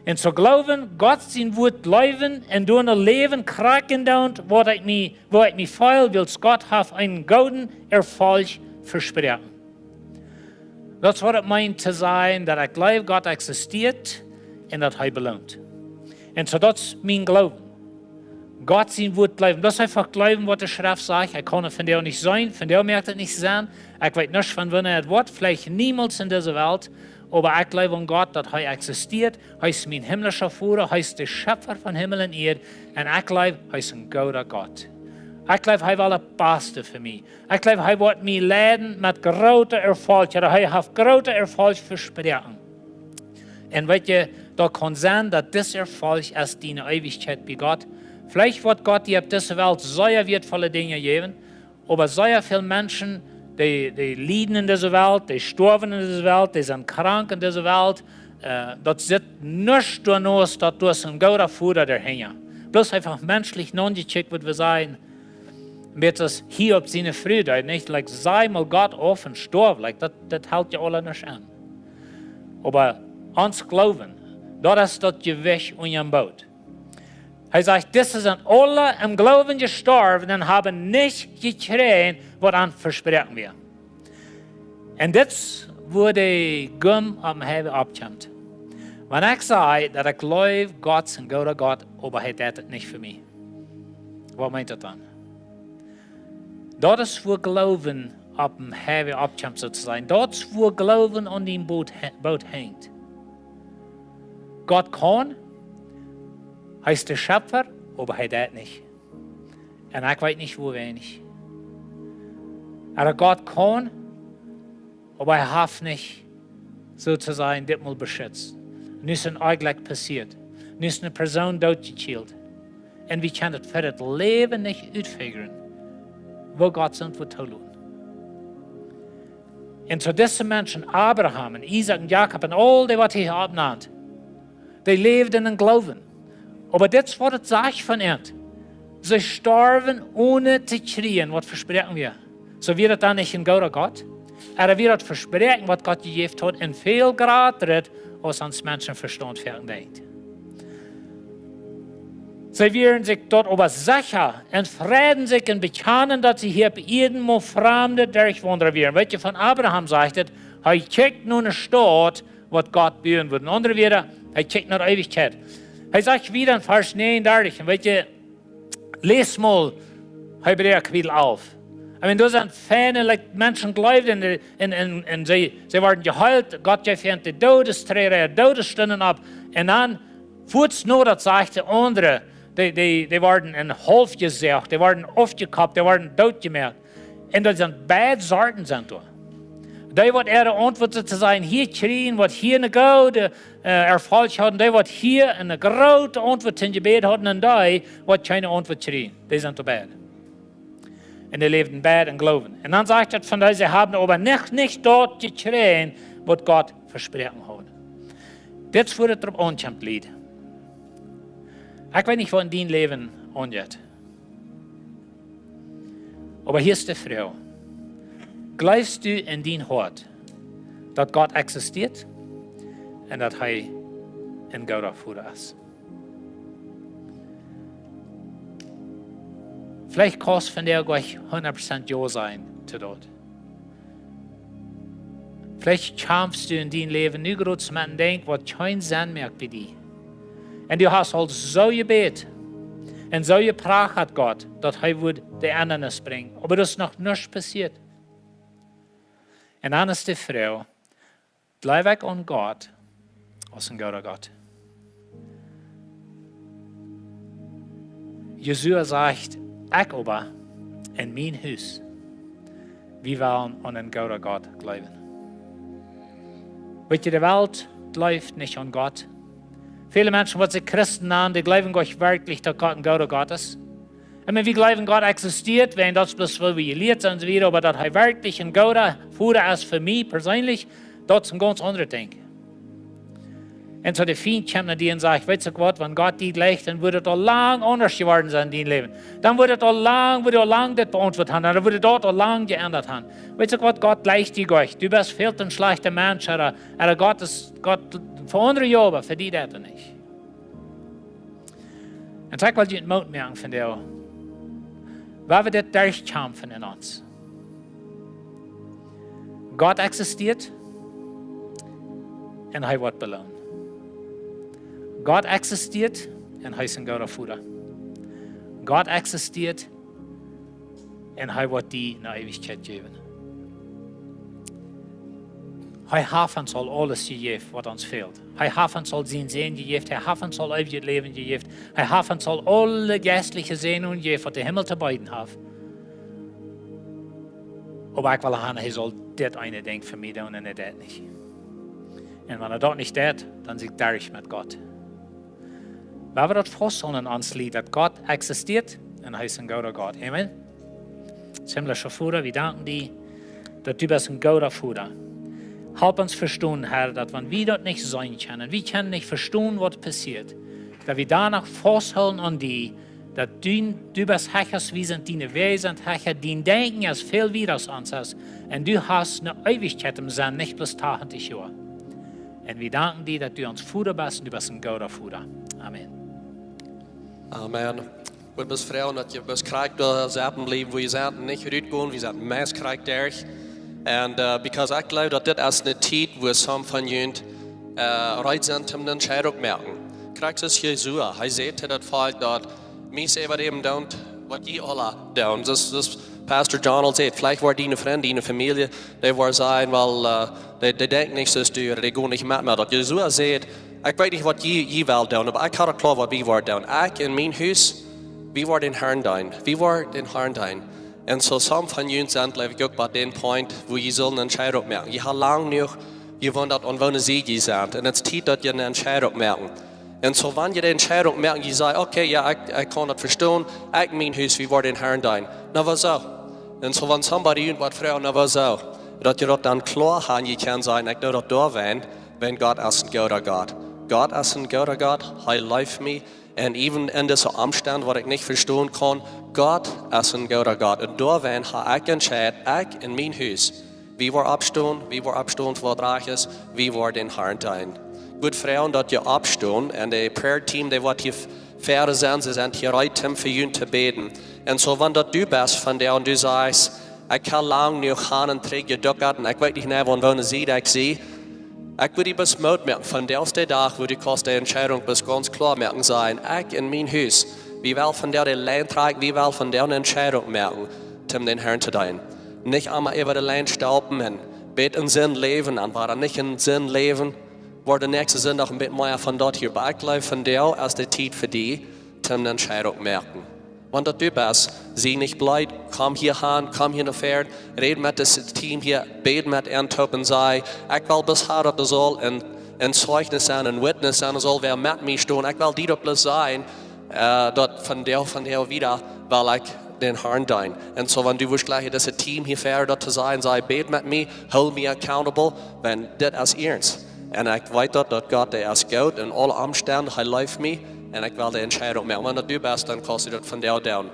Un soo jleewen, Gott sien Wuat jleewen un doano läwen, krakjt endoont, waut ekj mie, woo ekj mie feel, wiels Gott haft eenen gooden Erfolg vesproaken. Daut es waut et meent to sajen, daut ekj jleew, Gott eksistieet un daut hee beloont. Un soo, daut es mien Gloowen. Gott sien Wuat jleewen. Daut es eefach jleewen, waut de Schreft sajcht. Ekj kaun et vondoag nich seenen, vondoag moakt et nich Senn. Ekj weet nuscht von wua et woat, veleicht niemols en dise Welt. Oba ekj jleew aun Gott, daut hee eksistieet. Hee es mien himlischa Voda, hee es de Schepfa von Himmel un Ieed. Un ekj jleew, hee es een gooda Gott. Ekj jleew, hee well daut Baste fa mie. Ekj jleew, hee woat mie leiden met groote Erfolg. Ooda hee haft groote Erfolg vesproaken. Un weet jie, daut kaun sennen, daut dis Erfolg es diene Eewichkjeit bie Gott. Veleicht woat Gott die opp dise Welt sea wieetvolle Dinja jäwen, oba sea väl Menschen, dee, dee lieden en dise Welt, dee stoawen en dise Welt, dee sent krank en dise Welt. Äh, daut sitt nuscht doano, daut doa es een gooda Voda doahinja. Bloos eefach menschlich naunjekjikjt, wudd wie sajen, met daut Hiob siene Fru, dee nich, like, saj mol Gott auf un stoaw, like, daut, daut helt je aula nuscht aun. Oba ons Gloowen, daut es daut Jewicht unja däm Boot. Hee sajcht, dise sent aula em Gloowen jestorwen un haben nich jekjräajen, waut an vesproaken wia. Un dit es, wua de Gump opp däm Highway oppkjemt. Wan ekj saj, daut ekj jleew, Gott es een gooda Gott, oba hee deit et nich fa mie. Waut meent daut dan? Daut es, wua Gloowen opp däm Highway oppkjemt, soo to sajen. Daut es, wua Gloowen aun däm Boot he-, Boot henjt. Gott kaun, hee es de Schepfa, oba hee deit nich. Un ekj weet nich, woo weinich. Ooda Gott kaun, oba hee haft nich, soo to sajen, dit mol beschitzt. Nu es een Onjlekj passieet. Nu es eene Persoon dootjekjielt. Un wie kjennen et fa daut Läwen nich utfiggren, woo Gott siene Wuat toloten. Un soo dise Menschen, Abraham un Isaak un Jakob un aul dee, waut hee oppnant, dee läwden em Gloowen. Oba dit es, waut et sajcht von an. See storwen, onen to kjrieen, waut vesproaken wia. Soo, wia daut dan nich een gooda Gott? Ooda wia daut Vespräakjen, waut Gott jejäft haud, een väl jratret, aus ons Menschenvestaunt veleicht denkjt? See wieren sikj doa oba secha un freiden sikj un bekjanen, daut see hia opp Ieed mau Framde derchwaundren wieren. Weet jie, von Abraham sajcht et, hee kjikjt no eene Staut, waut Gott buen wudd. En aundre Wieed, hee kjikjt no Eewichkjeit. Hee sajcht wieda en Varsch näajenundartich, un weet jie, läs mol Hebräa Kapitel alf. I mean, doa sent feine, like, Menschen jleewden en, en, en, en see, see worden jeheelt, Gott jeef an de Doodes, trigj de Doodes stunden opp. Un dan, fuaz no daut sajcht de aundre, dee, dee, dee worden en haulf jesäajcht, dee worden aufjekopt, dee worden dootjemoakt. Un daut sent beid Sorten sent doa. Dee, waut äare Auntwuat to sajen hia kjrieejen, waut hia eene goode, äh, Erfolg hauden, dee, waut hia eene groote Auntwuat em Jebäd hauden, un dee, waut kjeene Auntwuat kjrieejen. Dee sent doa beid. Un dee läwden beid em Gloowen. Un dan sajcht et von dee, see haben oba nich, nich daut jekjräajen, waut Gott vespräakjen haud. Dit es wua et doaropp aunkjemt, Lied. Ekj weet nich, waut en dien Läwen aunjeit. Oba hia es de Froag. Jleefst du en dien Hoat, daut Gott eksistieet un daut hee een gooda Voda es? Veleicht kaust du vondoag nich hundat Prozent jo sajen to daut. Veleicht kjamfst du en dien Läwen nu groots met een Dinkj, waut kjeen Senn moakt bie die. Un du hast aul soo jebät un soo jeprachat Gott, daut hee wudd de Endanis brinjen. Oba daut es noch nich passieet. Un dan es de Froag, jleew ekj aun Gott aus een gooda Gott? Josua sajcht, ekj oba un mien Hus, wie wellen aun een gooda Gott jleewen. Weet jie, de Welt jleeft nich aun Gott. Väle Menschen, waut sikj Christen nanen, dee jleewen doch werkjlich, daut Gott een gooda Gott es. Ekj meen, wie jleewen, Gott eksistieet, wäajen daut es bloos, waut wie jelieet sent, un soo wieda, oba daut hee werkjlich een gooda Voda es fa mie perseenlich, daut es een gaunz aundret Dinkj. Un soo de Fient kjemt no die un sajcht: "Weetst du waut, wan Gott die jleicht, dan wudd et aul lang aundasch jeworden sennen en dien Läwen. Dan wudd et aul lang, wudd aul lang dit beauntwuat haben, dan wudd daut aul lang jeendat haben. Weetst du waut, Gott jleicht die nich. Du best väl to een schlajchta Mensch, ooda, ooda Gott es, Gott, fa aundre jo, oba fa die deit hee nich." Un soo ekj well junt Moot moaken vondoag, wua wie dit derchkjamfen en ons. Gott eksistieet un hee woat beloonen. Gott eksistieet un hee es een gooda Voda. Gott eksistieet un hee woat die eene Eewichkjeit jäwen. Hee haft ons aul aules jejäft, waut ons fält. Hee haft ons aul sienen Sän jejäft. Hee haft ons aul eewjet Läwen jejäft. Hee haft ons aul aule jeistliche Säajen jejäft, waut de Himmel to beeden haft. Oba ekj well han, hee saul dit eene Dinkj fa mie doonen un hee deit nich. Un wan hee daut nich deit, dan sie ekj derch met Gott. Wua wie daut fausthoolen en ons Läwen, daut Gott eksistieet un hee es een gooda Gott. Amen. Himlischa Voda, wie danken die, daut du best een gooda Voda. Help ons vestonen, Herr, daut wan wie daut nich seenen kjennen, wie kjennen nich vestonen, waut passieet, daut wie doano fausthoolen aun die, daut du, du best hecha aus wie sent, diene Wäaj sent hecha, dien Denkjen es väl wieda aus ons es, un du hast eene Eewichkjeit em Senn, nich bloos tachentich Joa. Un wie danken die, daut du ons Voda best un du best een gooda Voda. Amen. Amen. Ekj well bloos froagen, daut jie bloos krakjt doa sitten bliewen, wua jie sent, nich rutgonen, wie sent meist krakjt derch. Un, eh, because ekj jleew, daut dit es eene Tiet, wua some von junt, eh, reed sent, om eene Entscheidunk moaken. Krakjt soo aus Josua, hee säd to daut Volkj, daut mie es äwa däm doonen, waut jie aula doonen. Soo aus, soo aus Pastor John aul säd, veleicht woaren diene Frind, diene Famielje, dee woaren sajen, well, eh, dee, dee denkjen nich soo aus du, dee gonen nich met mie. Daut Josua säd, ekj weet nich, waut jie, jie wellen doonen, oba ekj hab daut kloa, waut wie woaren doonen. Ekj un mien Hus, wie woaren dän Herrn deenen. Wie woaren dän Herrn deenen. Un soo some von junt sent, jleew ekj, uk bie dän Punkt, wua jie sellen eene Entscheidunk moaken. Jie haben lang jenuach jewundat, aun woone Sied jie sent. Un et es Tiet, daut jie eene Entscheidunk moaken. Un soo, wan jie de Entscheidunk moaken, jie sajen, okay, jo, ekj, ekj kaun daut vestonen, ekj, mien Hus, wie woaren dän Herrn deenen. Na, wuarom? Un soo, wan somebody junt woat froagen, na, wuarom? Daut jie daut dan kloa haben, jie kjennen sajen, ekj doo daut doawäajen, wiels Gott es een gooda Gott. Gott es een gooda Gott, hee leeft mie. Un even en dise Omstend, waut ekj nich vestonen kaun, Gott es een gooda Gott. Un doawäajen hab ekj entscheit, ekj un mien Hus, wie woaren oppstonen, wie woaren oppstonen fa waut rajcht es, wie woaren dän Herrn deenen. Ekj wudd froagen, daut jie oppstonen, un de prayer team, dee woat hia väaren sennen, see sent hia reed, om fa junt to bäden. Un soo, wan daut du best vondoag un du sajst, ekj hab lang jenuach han un trigj jedukt un ekj weet nich mea, aun woone Sied ekj sie, ekj wudd die bloos Moot moaken, vondoag es de Dach, wua du kaust de Entscheidunk bloos gaunz kloa moaken, sajen, ekj un mien Hus, wie wellen vondoag de Lien trakjen, wie wellen vondoag eene Entscheidunk moaken, om dän Herrn to deenen. Nich emma äwa de Lien stolpren un bät en Sind läwen, un wan wie nich en Sind läwen, woat de näakjste Sindach een bät mea von daut hia. Oba ekj jleew, vondoag es de Tiet fa die, om eene Entscheidunk moaken. Wan daut du best, sie nich bleed, komm hia han, komm hia no väaren, räd met daut team hia, bäd met an toop un saj, ekj well bloos han, daut et saul een, een Zeichnis sennen, een Witness sennen, saul wäa met mie stonen. Ekj well die daut bloos sajen, eh, daut vondoag, vondoag wieda well ekj dän Herrn deenen. Un soo, wan du wurscht jlikj daut team hia väaren daut to sajen, saj, bäd met mie, hold me accountable, wiels dit es iernst. Un ekj weet daut, daut Gott, dee es goot en aule Omstend, hee leeft mie, un ekj well de Entscheidunk moaken. Wan daut du best, dan kaust du daut vondoag doonen.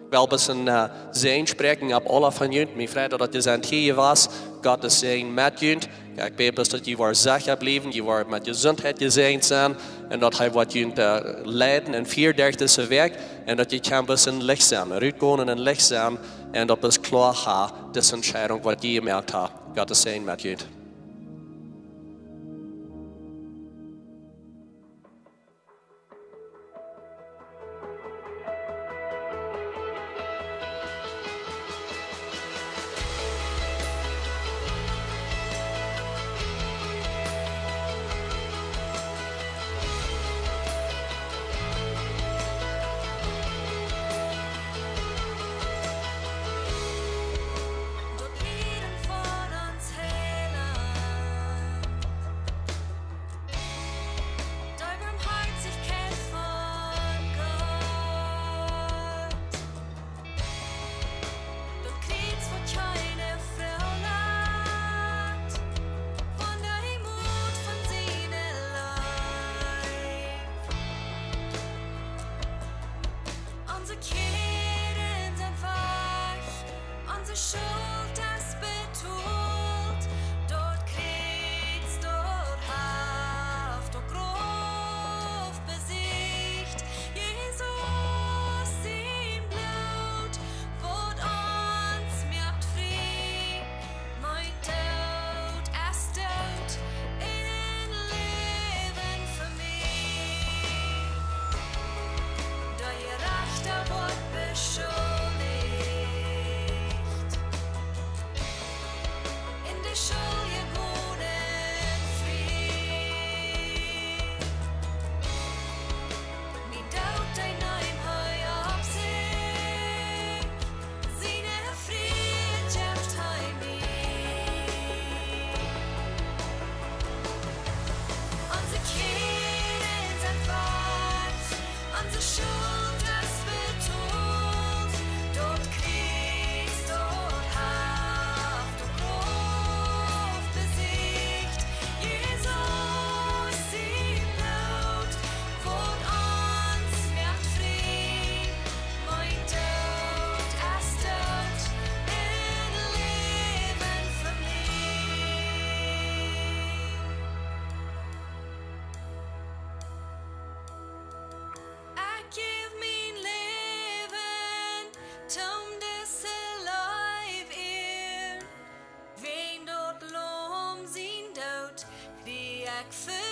Ekj well bloos een, eh, Säajen spräakjen opp aule von junt. Mie freit daut jie sent hia jewast. Gott sien Säajen met junt. Ekj bäd bloos, daut jie woaren secha bliewen, jie woaren met Jesuntheit jesäajent sennen, un daut hee woat junt, eh, leiden un fieren derch dise Wäakj, un daut jie kjennen bloos een Licht sennen, rutgonen un een Licht sennen, un daut bloos kloa haben, dise Entscheidunk, waut jie jemoakt haben. Gott sien Säajen met junt. Daut Läwen von ons Heilaunt. Fa